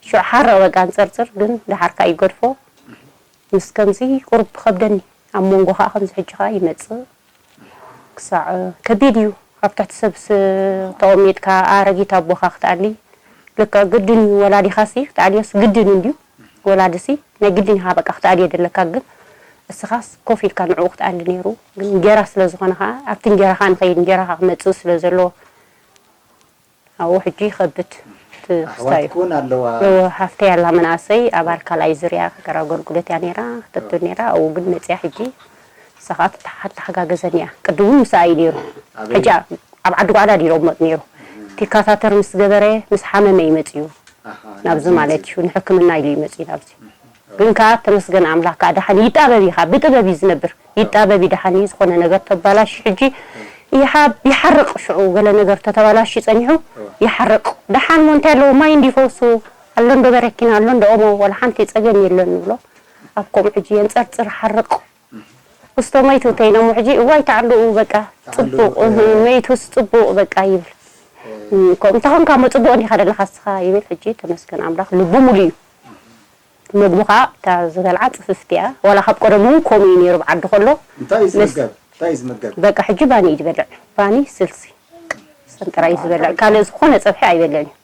ሽዑ ሓርቕ በቃ ኣንጸርጽር፣ ግን ደሓር ከኣ ይገድፎ። ምስ ከምዚ ቁሩብ ይኸብደኒ። ኣብ መንጎ ከኣ ከምዚ ሕጂ ከኣ ይመጽእ። ክሳዕ ከቢድ እዩ። ኣብ ትሕቲ ሰብስ ተቐሚጥካ ኣረጊት ኣቦኻ ክትኣሊ ልክዕ ግድን እዩ። ወላዲኻሲ ክትኣልዮስ ግድን እንድዩ። ወላዲሲ ናይ ግድን ኢኻ በቃ ክትኣልዮ ዘለካ። ግን እስኻስ ኮፍ ኢልካ ንዕኡ ክትኣሊ ነይሩ። ግን እንጌራ ስለ ዝኾነ ከኣ ኣብቲ እንጌራ ከኣ ንኸይድ እንጌራ ከኣ ክመጽእ ስለ ዘለዎ ኣብኡ ሕጂ ይኸብድ እቲ ክስታዩ። ኣሕዋትኪ እውን ኣለዋ? እወ፣ ሓፍተይ ኣላ መንእሰይ፣ ኣባል ካልኣይ ዙርያ ሃገር ኣገልግሎት እያ ነይራ፣ ክትብትብ ነይራ። ኣብኡ ግን መፅያ ሕጂ ንሳ ኸዓ ትተሓ-፣ ተሓጋገዘኒ እያ። ቅድም እውን ምስኣ እዩ ነይሩ። ኣበይ? ሕጂ ኣብ፣ ኣብ ዓዲ ጓዕዳ ድዩ ይቕመጥ ነይሩ። እቲ ካታተር ምስ ገበረ፣ ምስ ሓመመ እዩ መፅዩ። ኣሃ፣ ናብዚ ናብዚ ማለት መፅዩ። እዩ፣ ንሕክምና ኢሉ እዩ መፅዩ ናብዚ። እም፣ እወ። ግን ከዓ ተመስገን ኣምላኽ ከዓ ደሓን ይጣበብ እዩ፣ ከዓ ብጥበብ እዩ ዝነብር። ይጣበብ ይደሓን እዩ፣ ዝኾነ ነገር ተባላሽ ሕጂ ይሓ-፣ ይሓርቕ ሽዑ ገለ ነገር ተተባላሽ ጸኒሑ እወ። ይሓርቕ። ደሓን ሞ እንታይ ኣለዎ? ማይ እንዲ ፈውሱ ኣሎ እንዶ በረኪና ኣሎ እንዶ ኦሞ ወላ ሓንቲ ጸገም የለን ንብሎ። ኣብ ከምኡ ሕጂ የንጸርጽር ሓርቕ። ክስቶ መይቱ ተይኖሞ ሕጂ እዋይ ተዓልኡ በቃ ተዓልኡ፣ ጽቡቕ፣ እህ፣ እህ። መይቱስ ጽቡቕ በቃ ይብል። እህ። እም፣ ከምኡ እንተኾንካ ሞ ጽቡቕ እንዲኻ ደለኻ እስኻ ይብል። ሕጂ ተመስገን ኣምላኽ ልቡ ሙሉ እዩ። ምግቡ ኸዓ እታ ዝበልዓ ጽፍፍቲ እያ። ዋላ ካብ ቀደሙ እውን ከምኡ እዩ ነይሩ፣ ኣብ ዓዲ ከሎ። እንታይ እዩ ምስ ዝምገብ? እንታይ እዩ ዝምገብ? በቃ ሕጂ ባኒ እዩ ዝበልዕ። ባኒ፣ ስልሲ። ሰም ጥራይ እዩ ዝበልዕ። ካልእ ዝኾነ ጸብሒ ኣይበልዕን እዩ።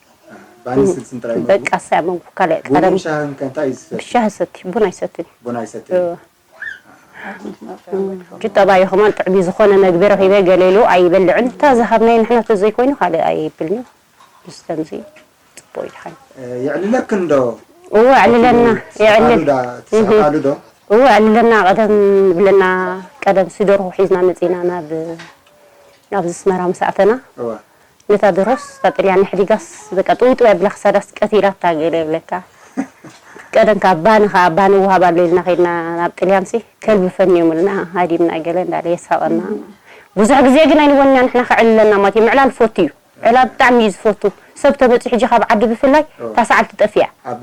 ባኒ፣ እም። ስልስን ጥራይ ምግቡ? በቃ እሳ እያ ምግቡ። ካልእ ቡንን ቀደም ሻህን ከ እንታይ እዩ ዝሰቲ? ብሻሂ ሰቲ፣ ቡን ኣይሰትን። ቡን ኣይሰትን? እወ። እም። ሕጂ ጠባዩ ከማን ጥዕሚ ዝኾነ መግቢ ረኺበ ገለ ኢሉ ኣይበልዕን። እታ ዝሃብናዮ ንሕና ተዘይኮይኑ ካልእ ኣይብልን እዩ። ምስ ከምዚ ጽቡቕ እዩ ድሓን። እ፣ የዕልለክን ዶ? እወ፣ የዕልለና፣ እቲ ትስሕቃሉ የዕልል። ዳ-፣ እህ። ትስሕቃሉ ዶ? እወ፣ የዕልለና። ቀደም ይብለና፣ ቀደም ሲደርሆ ሒዝና መጺና ናብ፣ ናብዚ ኣስመራ ምስ ኣተና፣ እወ። ነታ ደርሆስ፣ እታ ጥልያን ኣሕዲጋስ፣ በቃ፣ ጥውይ ጥውይ ኣብላ ክሳዳስ ቀቲላታ ገለ ይብለካ። ቀደም ካብ ባኒ፣ ካብ ባኒ ወሃብ ኣሎ ኢልና ኸይድና ናብ ጥልያንሲ፣ ከልቢ ፈንዮም ኢልና፣ ሃዲምና ገለ እንዳለ የሳቐና። ብዙሕ ግዜ ግን ኣይንወንኛ ንሕና ከዕልለና ማለት እዩ። ምዕላል ፈቱ እዩ። ዕላል ብጣዕሚ እዩ ዝፈቱ። ሰብ ተመጺኡ ሕጂ ካብ ዓዲ ብፍላይ እወ። እታ ሰዓል ትጠፍእ እያ። ኣብ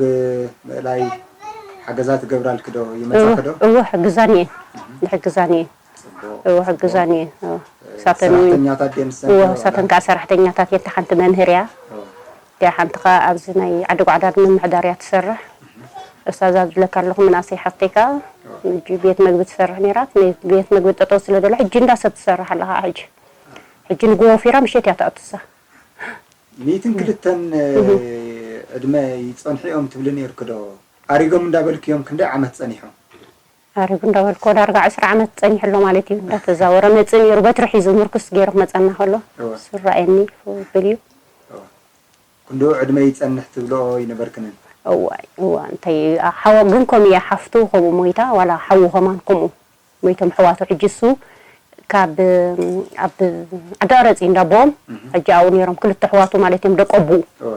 ምእላይ ሓገዛ ትገብራልኪ ዶ? እወ፣ ይመጻኺ ዶ? እወ፣ ሕግዛን እየን። ዝሕግዛን እየን። ጽቡቕ፣ እወ፣ ጽቡቕ። ሕግዛን እየን። እወ። እ፣ ሳተን እውን ሰራሕተኛታት ድየን ንሰን እወ፣ ዶ? ሳተን ከዓ ሰራሕተኛታት እየን። እታ ሓንቲ መምህር እያ። እወ። እቲኣ ሓንቲ ከዓ ኣብዚ ናይ ዓዲ ጓዕዳድ ምምሕዳር እያ ትሰርሕ። እሳ እዛ ዝብለካ ኣለኹ፣ ምናሰይ ሓፍተይ ከዓ እወ። ሕጂ ቤት መግቢ ትሰርሕ ነይራ። ቤት መግቢ ጠጠው ስለ ደሎ ሕጂ እንዳ ሰብ ትሰርሕ ኣላ ከዓ ሕጂ። ሕጂ ንግሆ ወፊራ ምሸት እያ ትኣቱ እሳ። ሚእትን ክልተን እህ። ዕድመ ይጸንሑ እዮም ትብሊ ነይርኪ ዶ? ኣሪጎም እንዳበልክዮም ክንደይ ዓመት ጸኒሖም? ኣሪጉ እንዳበልኮ ዳርጋ ዕስራ ዓመት ጸኒሑ ኣሎ ማለት እዩ። እንዳተዛወረ መጽእ ነይሩ፣ በትሪ ሒዙ ምርኩስ ገይሩ ክመጸና ከሎ እወ። እሱ ረኣየኒ ክብል እዩ። እወ። ክንድኡ ዕድመ ይጸንሕ ትብልኦ ይነበርክንን? እዋይ፣ እዋ፣ እንታይ እዩ፣ ሓዋ ግን ከምኡ እያ፣ ሓፍቱ ከምኡ ሞይታ፣ ዋላ ሓዉ ከማን ከምኡ ሞይቶም ኣሕዋቱ። ሕጂ እሱ ካብ፣ ኣብ፣ ዓዲ ቀረጽ እዩ እንዳቦኦም፣ እህ። ሕጂ ኣብኡ ነይሮም ክልተ ኣሕዋቱ ማለት እዮም፣ ደቀ ኣቦኡ። እወ።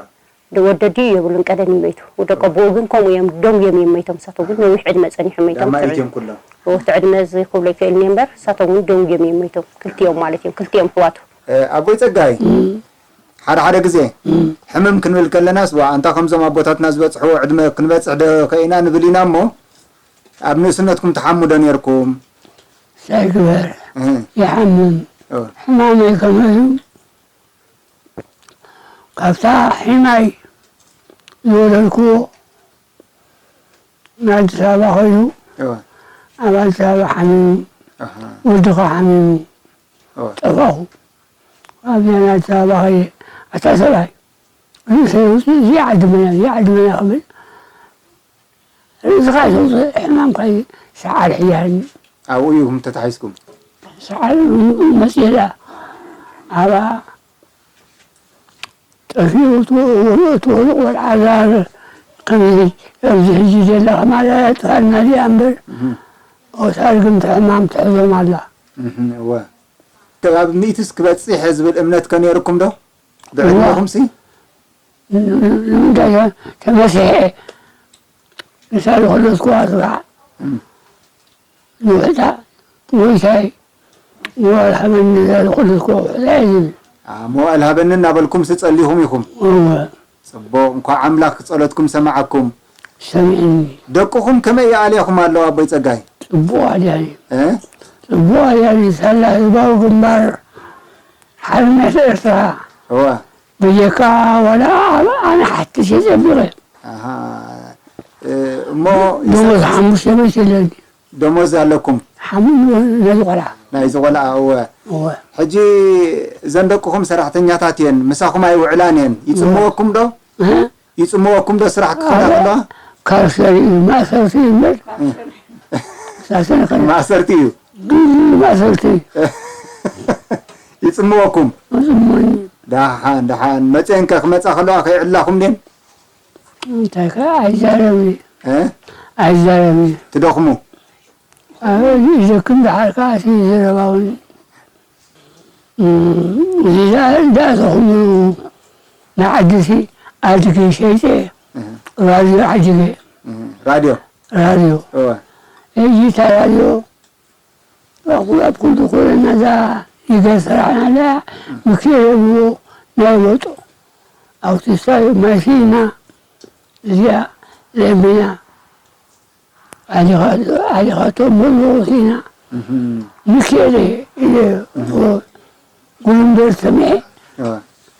ደ-፣ ወዲ ኣዲኡ የብሉን፣ ቀደም እዩ መይቱ። ደቀ ኣቦኡ ግን ከምኡ እዮም፣ ደው እዮም እዮም መይቶም፣ እሳቶም ግን ነዊሕ ዕድመ ጸኒሖም መይቶም። ዳማ እቲ እዮም ኩሎም። እቲ ዕድመ እዚ ክብሎ ይክእል እየ እምበር፣ እሳቶም እውን ደው እዮም እዮም መይቶም፣ ክልቲኦም ማለት እዮም፣ ክልቲኦም ኣሕዋቱ። እ፣ ኣቦይ ጸጋይ፣ እም። ሓደ ሓደ ግዜ እም። ሕምም ክንብል ከለናስ፣ ዋ፣ ኣንታ ከምዞም ኣቦታትና ዝበጽሕዎ ዕድመ ክንበጽሕ ዶ ከኢና ንብል ኢና እሞ፣ ኣብ ንእስነትኩም ትሓሙ ዶ ነርኩም? እንታይ ግበር፣ እህ። ይሓምም። ኦ። ሕማመይ ከመይ እዩ? ካብታ ሒማይ ዝወለድክዎ ንኣዲስ ኣበባ ኸይዱ፣ እወ። ኣብ ኣዲስ ኣበባ ሓሚሙ፣ ኣሃ። ወዲ ኸዓ ሓሚሙ፣ እወ። ጠፋኹ። ኣብዚኣ ንኣዲስ ኣበባ ኸይደ፣ ኣታ ሰብኣይ፣ ርእሰይ ኣውፅእ፣ እዚኣ ዓዲ መን እያ፣ እዚኣ ዓዲ መን እያ ክብል፣ ርእስኻ ተውፅእ፣ ሕማምካ እዩ፣ ሰዓል ሕያኒ። ኣብኡ ኢኹም ተታሒዝኩም? ሰዓል መፅኤ ደኣ፣ ኣብኣ ጠፊኡ እቲ ወ-፣ እቲ ወርቕ ወልዓዛር ከምዚ ኣብዚ ሕጂ ዘላ ከማን እያ ጥፋልና ድያ እምበር፣ እህ። ኦሳር ግን ትሕማም ትሕዞም ኣላ። እህ፣ እወ። ከባቢ ሚእትስ ክበጽሕ እየ ዝብል እምነት ከ ነይርኩም ዶ? እወ። ብዕድመኹምሲ? ን-፣ ን-፣ ንምንታይ ተመሲሐ ንሳ ዝኸለስኩዋ ስራሕ እም። ንውሕታ፣ ጎይታይ፣ ንዋል ሃበኒ እዛ ዝኸለስኩዋ ውሕታ እየ ዝብል። አ፣ መዋእል ሃበኒ እናበልኩምሲ ጸሊኹም ኢኹም። እወ። ጽቡቕ፣ እንኳዕ ኣምላኽ ጸሎትኩም ሰማዓኩም። ሰሚዕኒ። ደቅኹም ከመይ ይኣልያኹም ኣለዉ ኣቦይ ጸጋይ? ጽቡቕ ኣልያኒ። እ? ጽቡቕ ኣልያኒ። ሳላ ህዝባዊ ግንባር ሓርነት ኤርትራ። እወ። በጀካ ዋላ ኣብ ኣነ ሓትሽ እየ ጸቢቐ። ኣሃ። እ፣ እሞ ደሞዝ ሓሙሽተ ቤት የለኒ። ደሞዝ ኣለኩም? ሓሙ-፣ ናይዚ ቆልዓ። ናይዚ ቆልዓ፣ እወ። እወ። ሕጂ እዘን ደቅኹም ሰራሕተኛታት እየን፣ ምሳኹም ኣይውዕላን እየን። ይጽምወኩም ዶ? እ? ይጽምወኩም ዶ ስራሕ ክኸዳ ኣረ፣ ከለዋ? ካርሰር እዩ፣ ማእሰርቲ እዩ እምበር። እ። ሳሰነ ከነ። ማእሰርቲ እዩ። ግን ማእሰርቲ እዩ። ይጽምወኩም? ይጽምወኒ። ደሓን፣ ደሓን። መጽኤን ከ ክመጻ ከለዋ ከይዕላኹም ድየን? እንታይ ከ ኣይዛረብን እየ። እ? ኣይዛረብን እየ። ትደኽሙ? ኣበይ ይደክም ደሓር ከኣ እቲ ዘረባ እውን፣ እም፣ እዚ ደኣ እንዳእተኹም ንዓዲ እቲ ኣድጊ ሸይጠ እህ። ራድዮ ዓዲገ። እህ። ራድዮ? ራድዮ። እወ። ሕጂ እታ ራድዮ ኣብ ኩ-፣ ኣብ ኩሉ ኮረና እዛ ይገር ሰራሕና ኣለያ ምክር የብዎ ናይ ወጦ ኣውቲስታ ማይ ስኢና እዚኣ ለሚና ኣሊኻ-፣ ኣሊኻቶም መለኹ ስኢና እህ። ምክር ኢለ እህ። ጉልምበር ሰሚዐ እወ።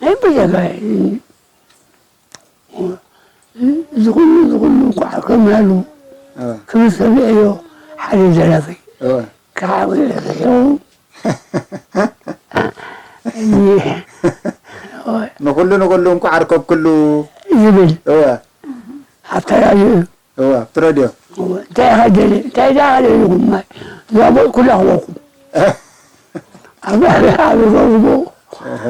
ናይ በጃጋ እዚ ኩሉ፣ እዚ ኩሉ እንኳዕ ከምናሉ እወ። ክብል ሰሚዐዮ ሓደ ደራፊ እወ። ከዓ ስሒቑ ንኹሉ ንኹሉ እንኳዕ ኣርከብክሉ ዝብል እወ። ኣብታ ራድዮ እዩ። እወ፣ ኣብቲ ሬድዮ። እወ፣ እንታይ ኢኻ ደሊ? እንታይ ደኣ ደሊኹም? ማይ ዛቦት ኩላ ክበኩም። ኣብ፣ ኣብ፣ ኣብ ጎቦ። እህ።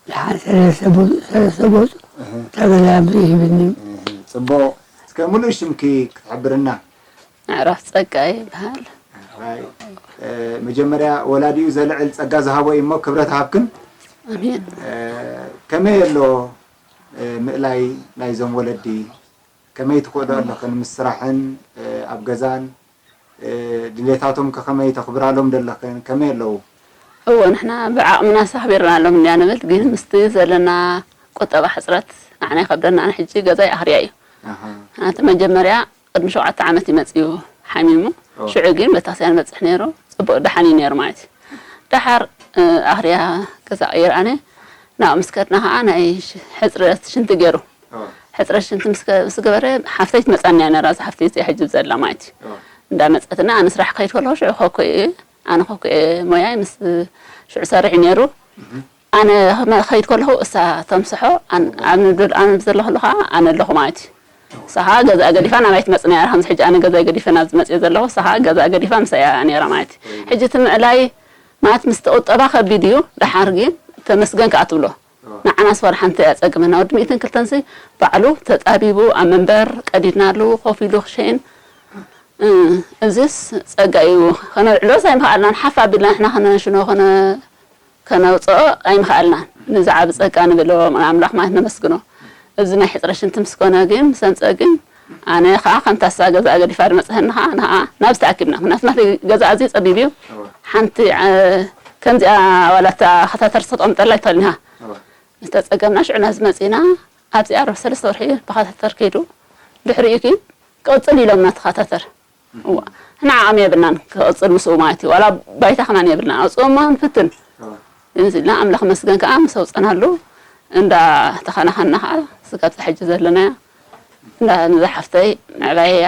ደሓን ሰለስተ ቦጥ፣ ሰለስተ ቦጥ እህ። ተገላቢጥ ይህብኒ። እህ፣ ጽቡቕ። እስከ ሙሉእ ሽምኪ ክትሕብርና? ምዕራፍ ጸጋይ ይበሃል። ኣይ፣ እ፣ መጀመርያ ወላዲኡ ዘልዕል ጸጋ ዝሃቦ እዩ እሞ ክብረት ሃብክን። ኣሜን። እ፣ ከመይ ኣሎ፣ እ፣ ምእላይ ናይዞም ወለዲ? ከመይ ትኽእሎ ኣለኽን ምስ ስራሕን፣ እ፣ ኣብ ገዛን፣ እ፣ ድሌታቶም ከ ከመይ ተኽብራሎም ደለኽን? ከመይ ኣለዉ? እወ፣ ንሕና ብዓቕምናስ ኣኽቢርናሎም እንድያ ንብል፣ ግን ምስቲ ዘለና ቁጠባ ሕጽረት ንዓና ይኸብደና። ኣነ ሕጂ ገዛይ ኣኽርያ እዩ። ኣሃ። ምኽንያቱ መጀመርያ ቅድሚ ሸውዓተ ዓመት እዩ መጺኡ ሓሚሙ። ኦ። ሽዑ ግን በታስያ ንበጽሕ ነይሩ፣ ጽቡቕ ደሓን እዩ ነይሩ ማለት እዩ። ደሓር፣ እ፣ ኣኽርያ ገዛ ቀይር ኣነ ናብኡ ምስ ከድና ኸዓ ናይ ሽ-፣ ሕጽረት ሽንቲ ገይሩ። ኦ። ሕጽረት ሽንቲ ምስ ከ-፣ ምስ ገበረ ሓፍተይ ትመጻኒ እያ ነራ፣ እዛ ሓፍተይ እዚኣ ሕጂ ዘላ ማለት እዩ። ኦ። እንዳመጸትና ኣነ ስራሕ ክኸይድ ከለኹ ሽዑ ከኮ እየ፣ ኣነ ከኮ እየ ሞያይ ምስ ሽዑ ሰሪሑ ነይሩ። እህ። ኣነ ክመ-፣ ክኸይድ ከለኹ እሳ ተምስሖ፣ ኣን-፣ ኣብ ንብደል ኣነ ዘለኹ ከኣ ኣነ ኣለኹ ማለት እዩ። ሳኻ ገዛ ገዲፋ ናባይ ትመጽእ ነይራ። ከምዚ ሕጂ ኣነ ገዛ ገዲፈ ናብ ዝመጽእ ዘለኹ፣ ሳኻ ገዛ ገዲፋ ምሳይ እያ ነይራ ማለት እዩ። ሕጂ እቲ ምዕላይ ማለት ምስ ተቑጠባ ከቢድ እዩ። ደሓር ግን ተመስገን ከኣ ትብሎ። ንዓናስ ዋላ ሓንቲ እያ ጸግመና። ወዲ ሚእትን ክልተንሲ ባዕሉ ተጻቢቡ ኣብ መንበር ቀዲድናሉ ኮፍ ኢሉ ክሸይን፣ እ፣ እዚስ ጸጋ እዩ። ከነውዕሎስ ኣይምኸኣልናን። ሓፍ ኣቢልና ንሕና ከነሽኖ ከነ-፣ ከነውጽኦ ኣይምኸኣልናን። ንዚ ዓቢ ጸጋ ንብሎ ኣምላኽ ማለት ነመስግኖ። እዚ ናይ ሕጽረ ሽንቲ ምስ ኮነ ግን፣ ምስ ኣምጸ ግን፣ ኣነ ኸኣ ከምታ እሳ ገዛኣ ገዲፋ ድመጽሀኒ ኸኣ፣ ንኣ ናብዚ ተኣኪብና። ምኽንያቱ ናተይ ገዛ ኣዝዩ ጸቢብ እዩ። እወ። ሓንቲ፣ እ፣ ከምዚኣ ዋላ እታ ካታተር ተቐምጠላ ኣይትፈልኒ ኢኻ። እወ። ምስ ተጸገምና ሽዑ ናብዚ መጺና፣ ኣብዚኣ ርብ ሰለስተ ወርሒ ብካታተር ከይዱ። ድሕሪኡ ግን ክቕጽል ኢሎምና እቲ ካታተር። እዋ፣ ንሕና ዓቕሚ የብልናን ክቕጽል ምስኡ ማለት እዩ። ዋላ ባይታ ከማን የብልናን። ኣውጽኦማ ንፍትን። እዋ። እዚ ኢልና ኣምላኽ መስገን ከኣ ምስ ኣውጸናሉ እንዳ ተኸናኸና ከኣ ስጋብ ሕጂ ዘለናያ እንዳ ንዛ ሓፍተይ ምዕባየያ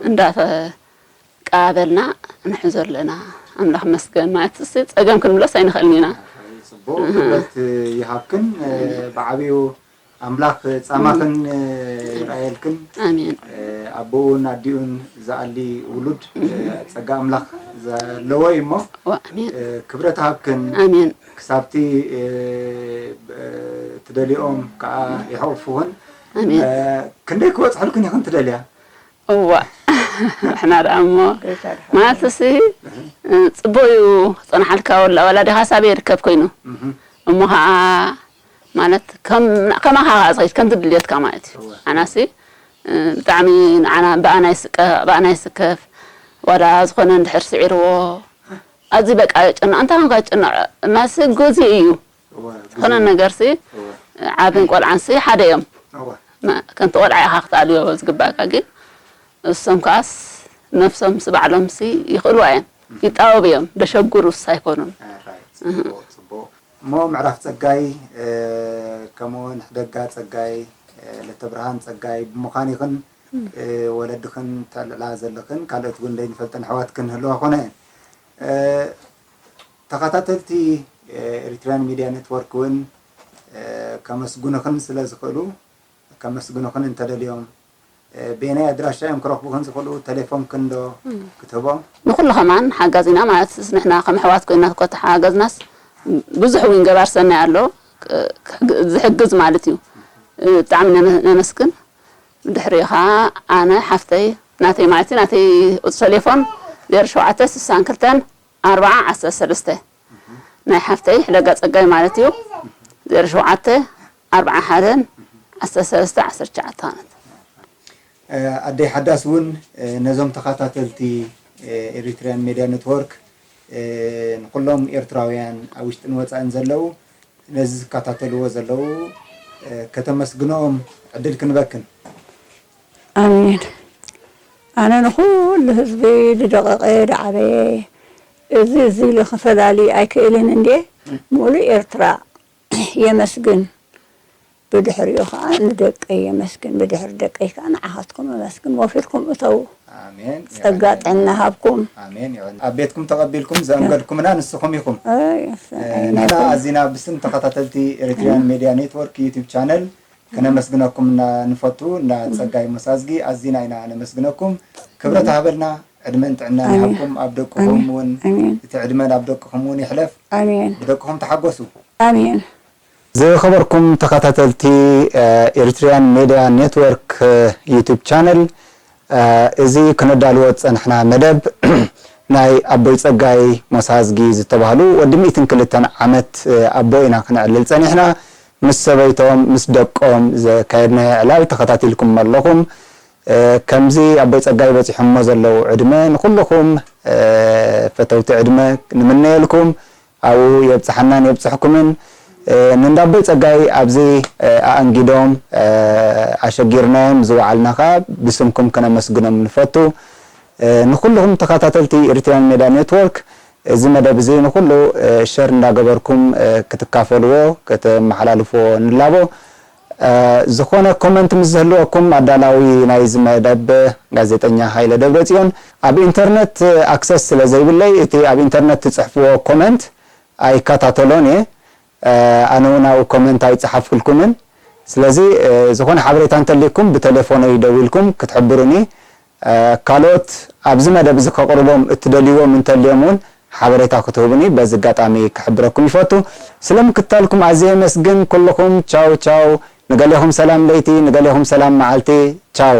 እንዳ ተቃበልና ንሕዞ ኣለና። ኣምላኽ መስገን ማለት እሲ ጸገም ክንብሎስ ኣይንኽእልን ኢና። ጽቡቕ ክብረት ይሃብክን። ብዓቢኡ ኣምላኽ ጻማኽን ይርኣየልክን። ኣሜን። ኣቦኡን ኣዲኡን ዝኣሊ ውሉድ ጸጋ ኣምላኽ ዘለዎ እዩ እሞ፣ ዋ፣ ኣሜን። ክብረት ሃብክን። ኣሜን። ክሳብቲ ትደልኦም ከኣ ይሕቑፍኽን። ኣሜን። ክንደይ ክበጽሐልክን ኢኽን ትደልያ? እዋ። ንሕና ደኣ እሞ፣ ጎይታ ድሓን። ማለት እሲ፣ ጽቡቕ እዩ፣ ክጸንሓልካ ወላ፣ ወላ ዲኻ ሳብ ይርከብ ኮይኑ። እህ። እሞ ኸኣ፣ ማለት፣ ከም፣ ከማኻ ኸኣ ዝኸይድ፣ ከምቲ ድልየትካ ማለት እዩ። እዋ። ኣናሲ፣ ብጣዕሚ ንዓና፣ ብኣና ይስቀ-፣ ብኣና ይስከፍ፣ ዋላ ዝኾነ እንድሕር ስዒርዎ፣ ኣዚ በቃ የጨንቕ፣ እንታይ ኮንካ ትጨንቕ? ማሲ ጎዚ እዩ። እወ፣ ዝኾነ ግዜ። ነገርሲ፣ እወ። ዓብን ቆልዓንሲ ሓደ እዮም። እወ። ማ-፣ ከምቲ ቆልዓ ኢኻ ክትኣልዮ ዝግባእካ፣ ግን እሶም ከኣስ ነፍሶምሲ ባዕሎምሲ ይኽእልዋ እዮም። እህ። ይጣበቡ እዮም፣ ደሸጉሩስ ኣይኮኑን። ኣይ፣ ራይት። እህ። ጽቡቕ፣ ጽቡቕ። እሞ ምዕራፍ ጸጋይ፣ እ፣ ከምኡውን ሕደጋ ጸጋይ፣ እ፣ ለተብርሃን ጸጋይ ብምዃን ኢኽን፣ እም። እ፣ ወለድኽን ተልዕላ ዘለኽን ካልኦት እውን ዘይንፈልጠን ኣሕዋትክን ህልዋ ኮነ እየን። እ፣ ተኸታተልቲ፣ እ፣ ኤሪትሪያን ሚድያ ኔትወርክ እውን፣ እ፣ ከመስግኑኽን ስለ ዝኽእሉ፣ ከመስግኑኽን እንተደልዮም፣ እ፣ በየናይ ኣድራሻ እዮም ክረኽቡኽን ዝኽእሉ? ቴሌፎንክን ዶ እም። ክትህቦም? ንኹሉ ከማን ሓጋዚና ማለት ንሕና ከም ኣሕዋት ኮይና እኮ ተሓጋዝናስ ብዙሕ እውን ገባር ሰናይ ኣሎ፣ ክ-፣ ክሕግ-፣ ዝሕግዝ ማለት እዩ። እ፣ ብጣዕሚ ነመ-፣ ነመስግን። ብድሕሪኡ ኸዓ ኣነ ሓፍተይ ናተይ ማለት እዩ፣ ናተይ ቁጽሪ ቴሌፎን ዜሮ ሸውዓተ ስሳን ክልተን ኣርብዓ ዓሰርተ ሰለስተ። ናይ ሓፍተይ ሕደጋ ጸጋይ ማለት እዩ። ዜሮ ሸውዓተ ኣርብዓ ሓደን ዓሰርተ ሰለስተ ዓሰርተ ትሽዓተ ማለት። ኣደይ ሓዳስ እውን ነዞም ተኸታተልቲ ኤሪትሪያን ሜድያ ኔትወርክ፣ ንኹሎም ኤርትራውያን ኣብ ውሽጥን ወጻእን ዘለዉ ነዚ ዝከታተልዎ ዘለዉ ከተመስግንኦም ዕድል ክንበክን። ኣሜን። ኣነ ንኹሉ ህዝቢ ዝደቐቐ ዝዓበየ እዚ እዚ ኢሉ ክፈላሊ ኣይክእልን እንዴ፣ ሙሉእ ኤርትራ የመስግን። ብድሕሪኡ ኸዓ ንደቀይ የመስግን። ብድሕሪ ደቀይ ከኣ ንዓኻትኩም የመስግን። ወፊርኩም እተዉ። ኣሜን። ጸጋ ጥዕና ሃብኩም። ኣሜን። ይኹን። ኣብ ቤትኩም ተቐቢልኩም ዘእንገድኩምና ንስኹም ኢኹም። ኣይ፣ ንሕና ኣዚና ብስም ተኸታተልቲ ኤሪትሪያን ሜድያ ኔትወርክ ዩቱብ ቻነል ከነመስግነኩም እና ንፈቱ። እና ጸጋይ መሳዝጊ ኣዚና ኢና ነመስግነኩም። ክብረት ሃበልና፣ ዕድመን ጥዕናን ኣሜን። ይሃብኩም። ኣብ ደቅኹም ኣሜን። እውን ኣሜን። እቲ ዕድመ ናብ ደቅኹም እውን ይሕለፍ። ኣሜን። ብደቅኹም ተሓጎሱ። ኣሜን። ዝኸበርኩም ተኸታተልቲ፣ እ፣ ኤሪትሪያን ሜድያ ኔትወርክ፣ እ፣ ዩቱብ ቻነል፣ እ፣ እዚ ክነዳልዎ ዝጸናሕና መደብ ናይ ኣቦይ ጸጋይ ሞሳዝጊ ዝተባህሉ ወዲ ሚእትን ክልተን ዓመት፣ እ፣ ኣቦ ኢና ክነዕልል ጸኒሕና። ምስ ሰበይቶም፣ ምስ ደቆም ዘካየድናዮ ዕላል ተኸታቲልኩም ኣለኹም። እ፣ ከምዚ ኣቦይ ጸጋይ በጺሖሞ ዘለዉ ዕድመ ንኹልኹም፣ እ፣ ፈተውቲ ዕድመ ንምነየልኩም። ኣብኡ የብጽሓናን የብጽሕኩምን። እ፣ ንእንዳ ኣቦይ ጸጋይ ኣብዚ፣ እ፣ ኣኣንጊዶም፣ እ፣ ኣሸጊርናዮም ዝወዓልና ከኣ ብስምኩም ከነመስግኖም ንፈቱ። እ፣ ንኹልኹም ተኸታተልቲ ኤሪትሪያን ሜድያ ኔትወርክ፣ እዚ መደብ እዚ ንኹሉ፣ እ፣ ሸር እንዳገበርኩም፣ እ፣ ክትካፈልዎ፣ ከተመሓላልፍዎ ንላቦ። እ፣ ዝኾነ ኮመንት ምስ ዝህልወኩም፣ ኣዳላዊ ናይዚ መደብ ጋዜጠኛ ሃይለ ደብረጽዮን፣ ኣብ ኢንተርነት ኣክሰስ ስለ ዘይብለይ፣ እቲ ኣብ ኢንተርነት ትጽሕፍዎ ኮመንት ኣይከታተሎን እየ። እ፣ ኣነ እውን ኣብኡ ኮመንት ኣይጸሓፍኩልኩምን። ስለዚ ዝኾነ ሓበሬታ እንተልይኩም ብቴሌፎነይ ደዊልኩም ክትሕብሩኒ፣ ካልኦት ኣብዚ መደብ እዚ ከቕርቦም እትደልይዎም እንተልዮም እውን ሓበሬታ ክትህቡኒ በዚ ኣጋጣሚ ክሕብረኩም ይፈቱ። ስለ ምክታልኩም ኣዝየ የመስግን። ኩልኹም ቻው ቻው። ንገሌኹም ሰላም ለይቲ፣ ንገሌኹም ሰላም መዓልቲ። ቻው።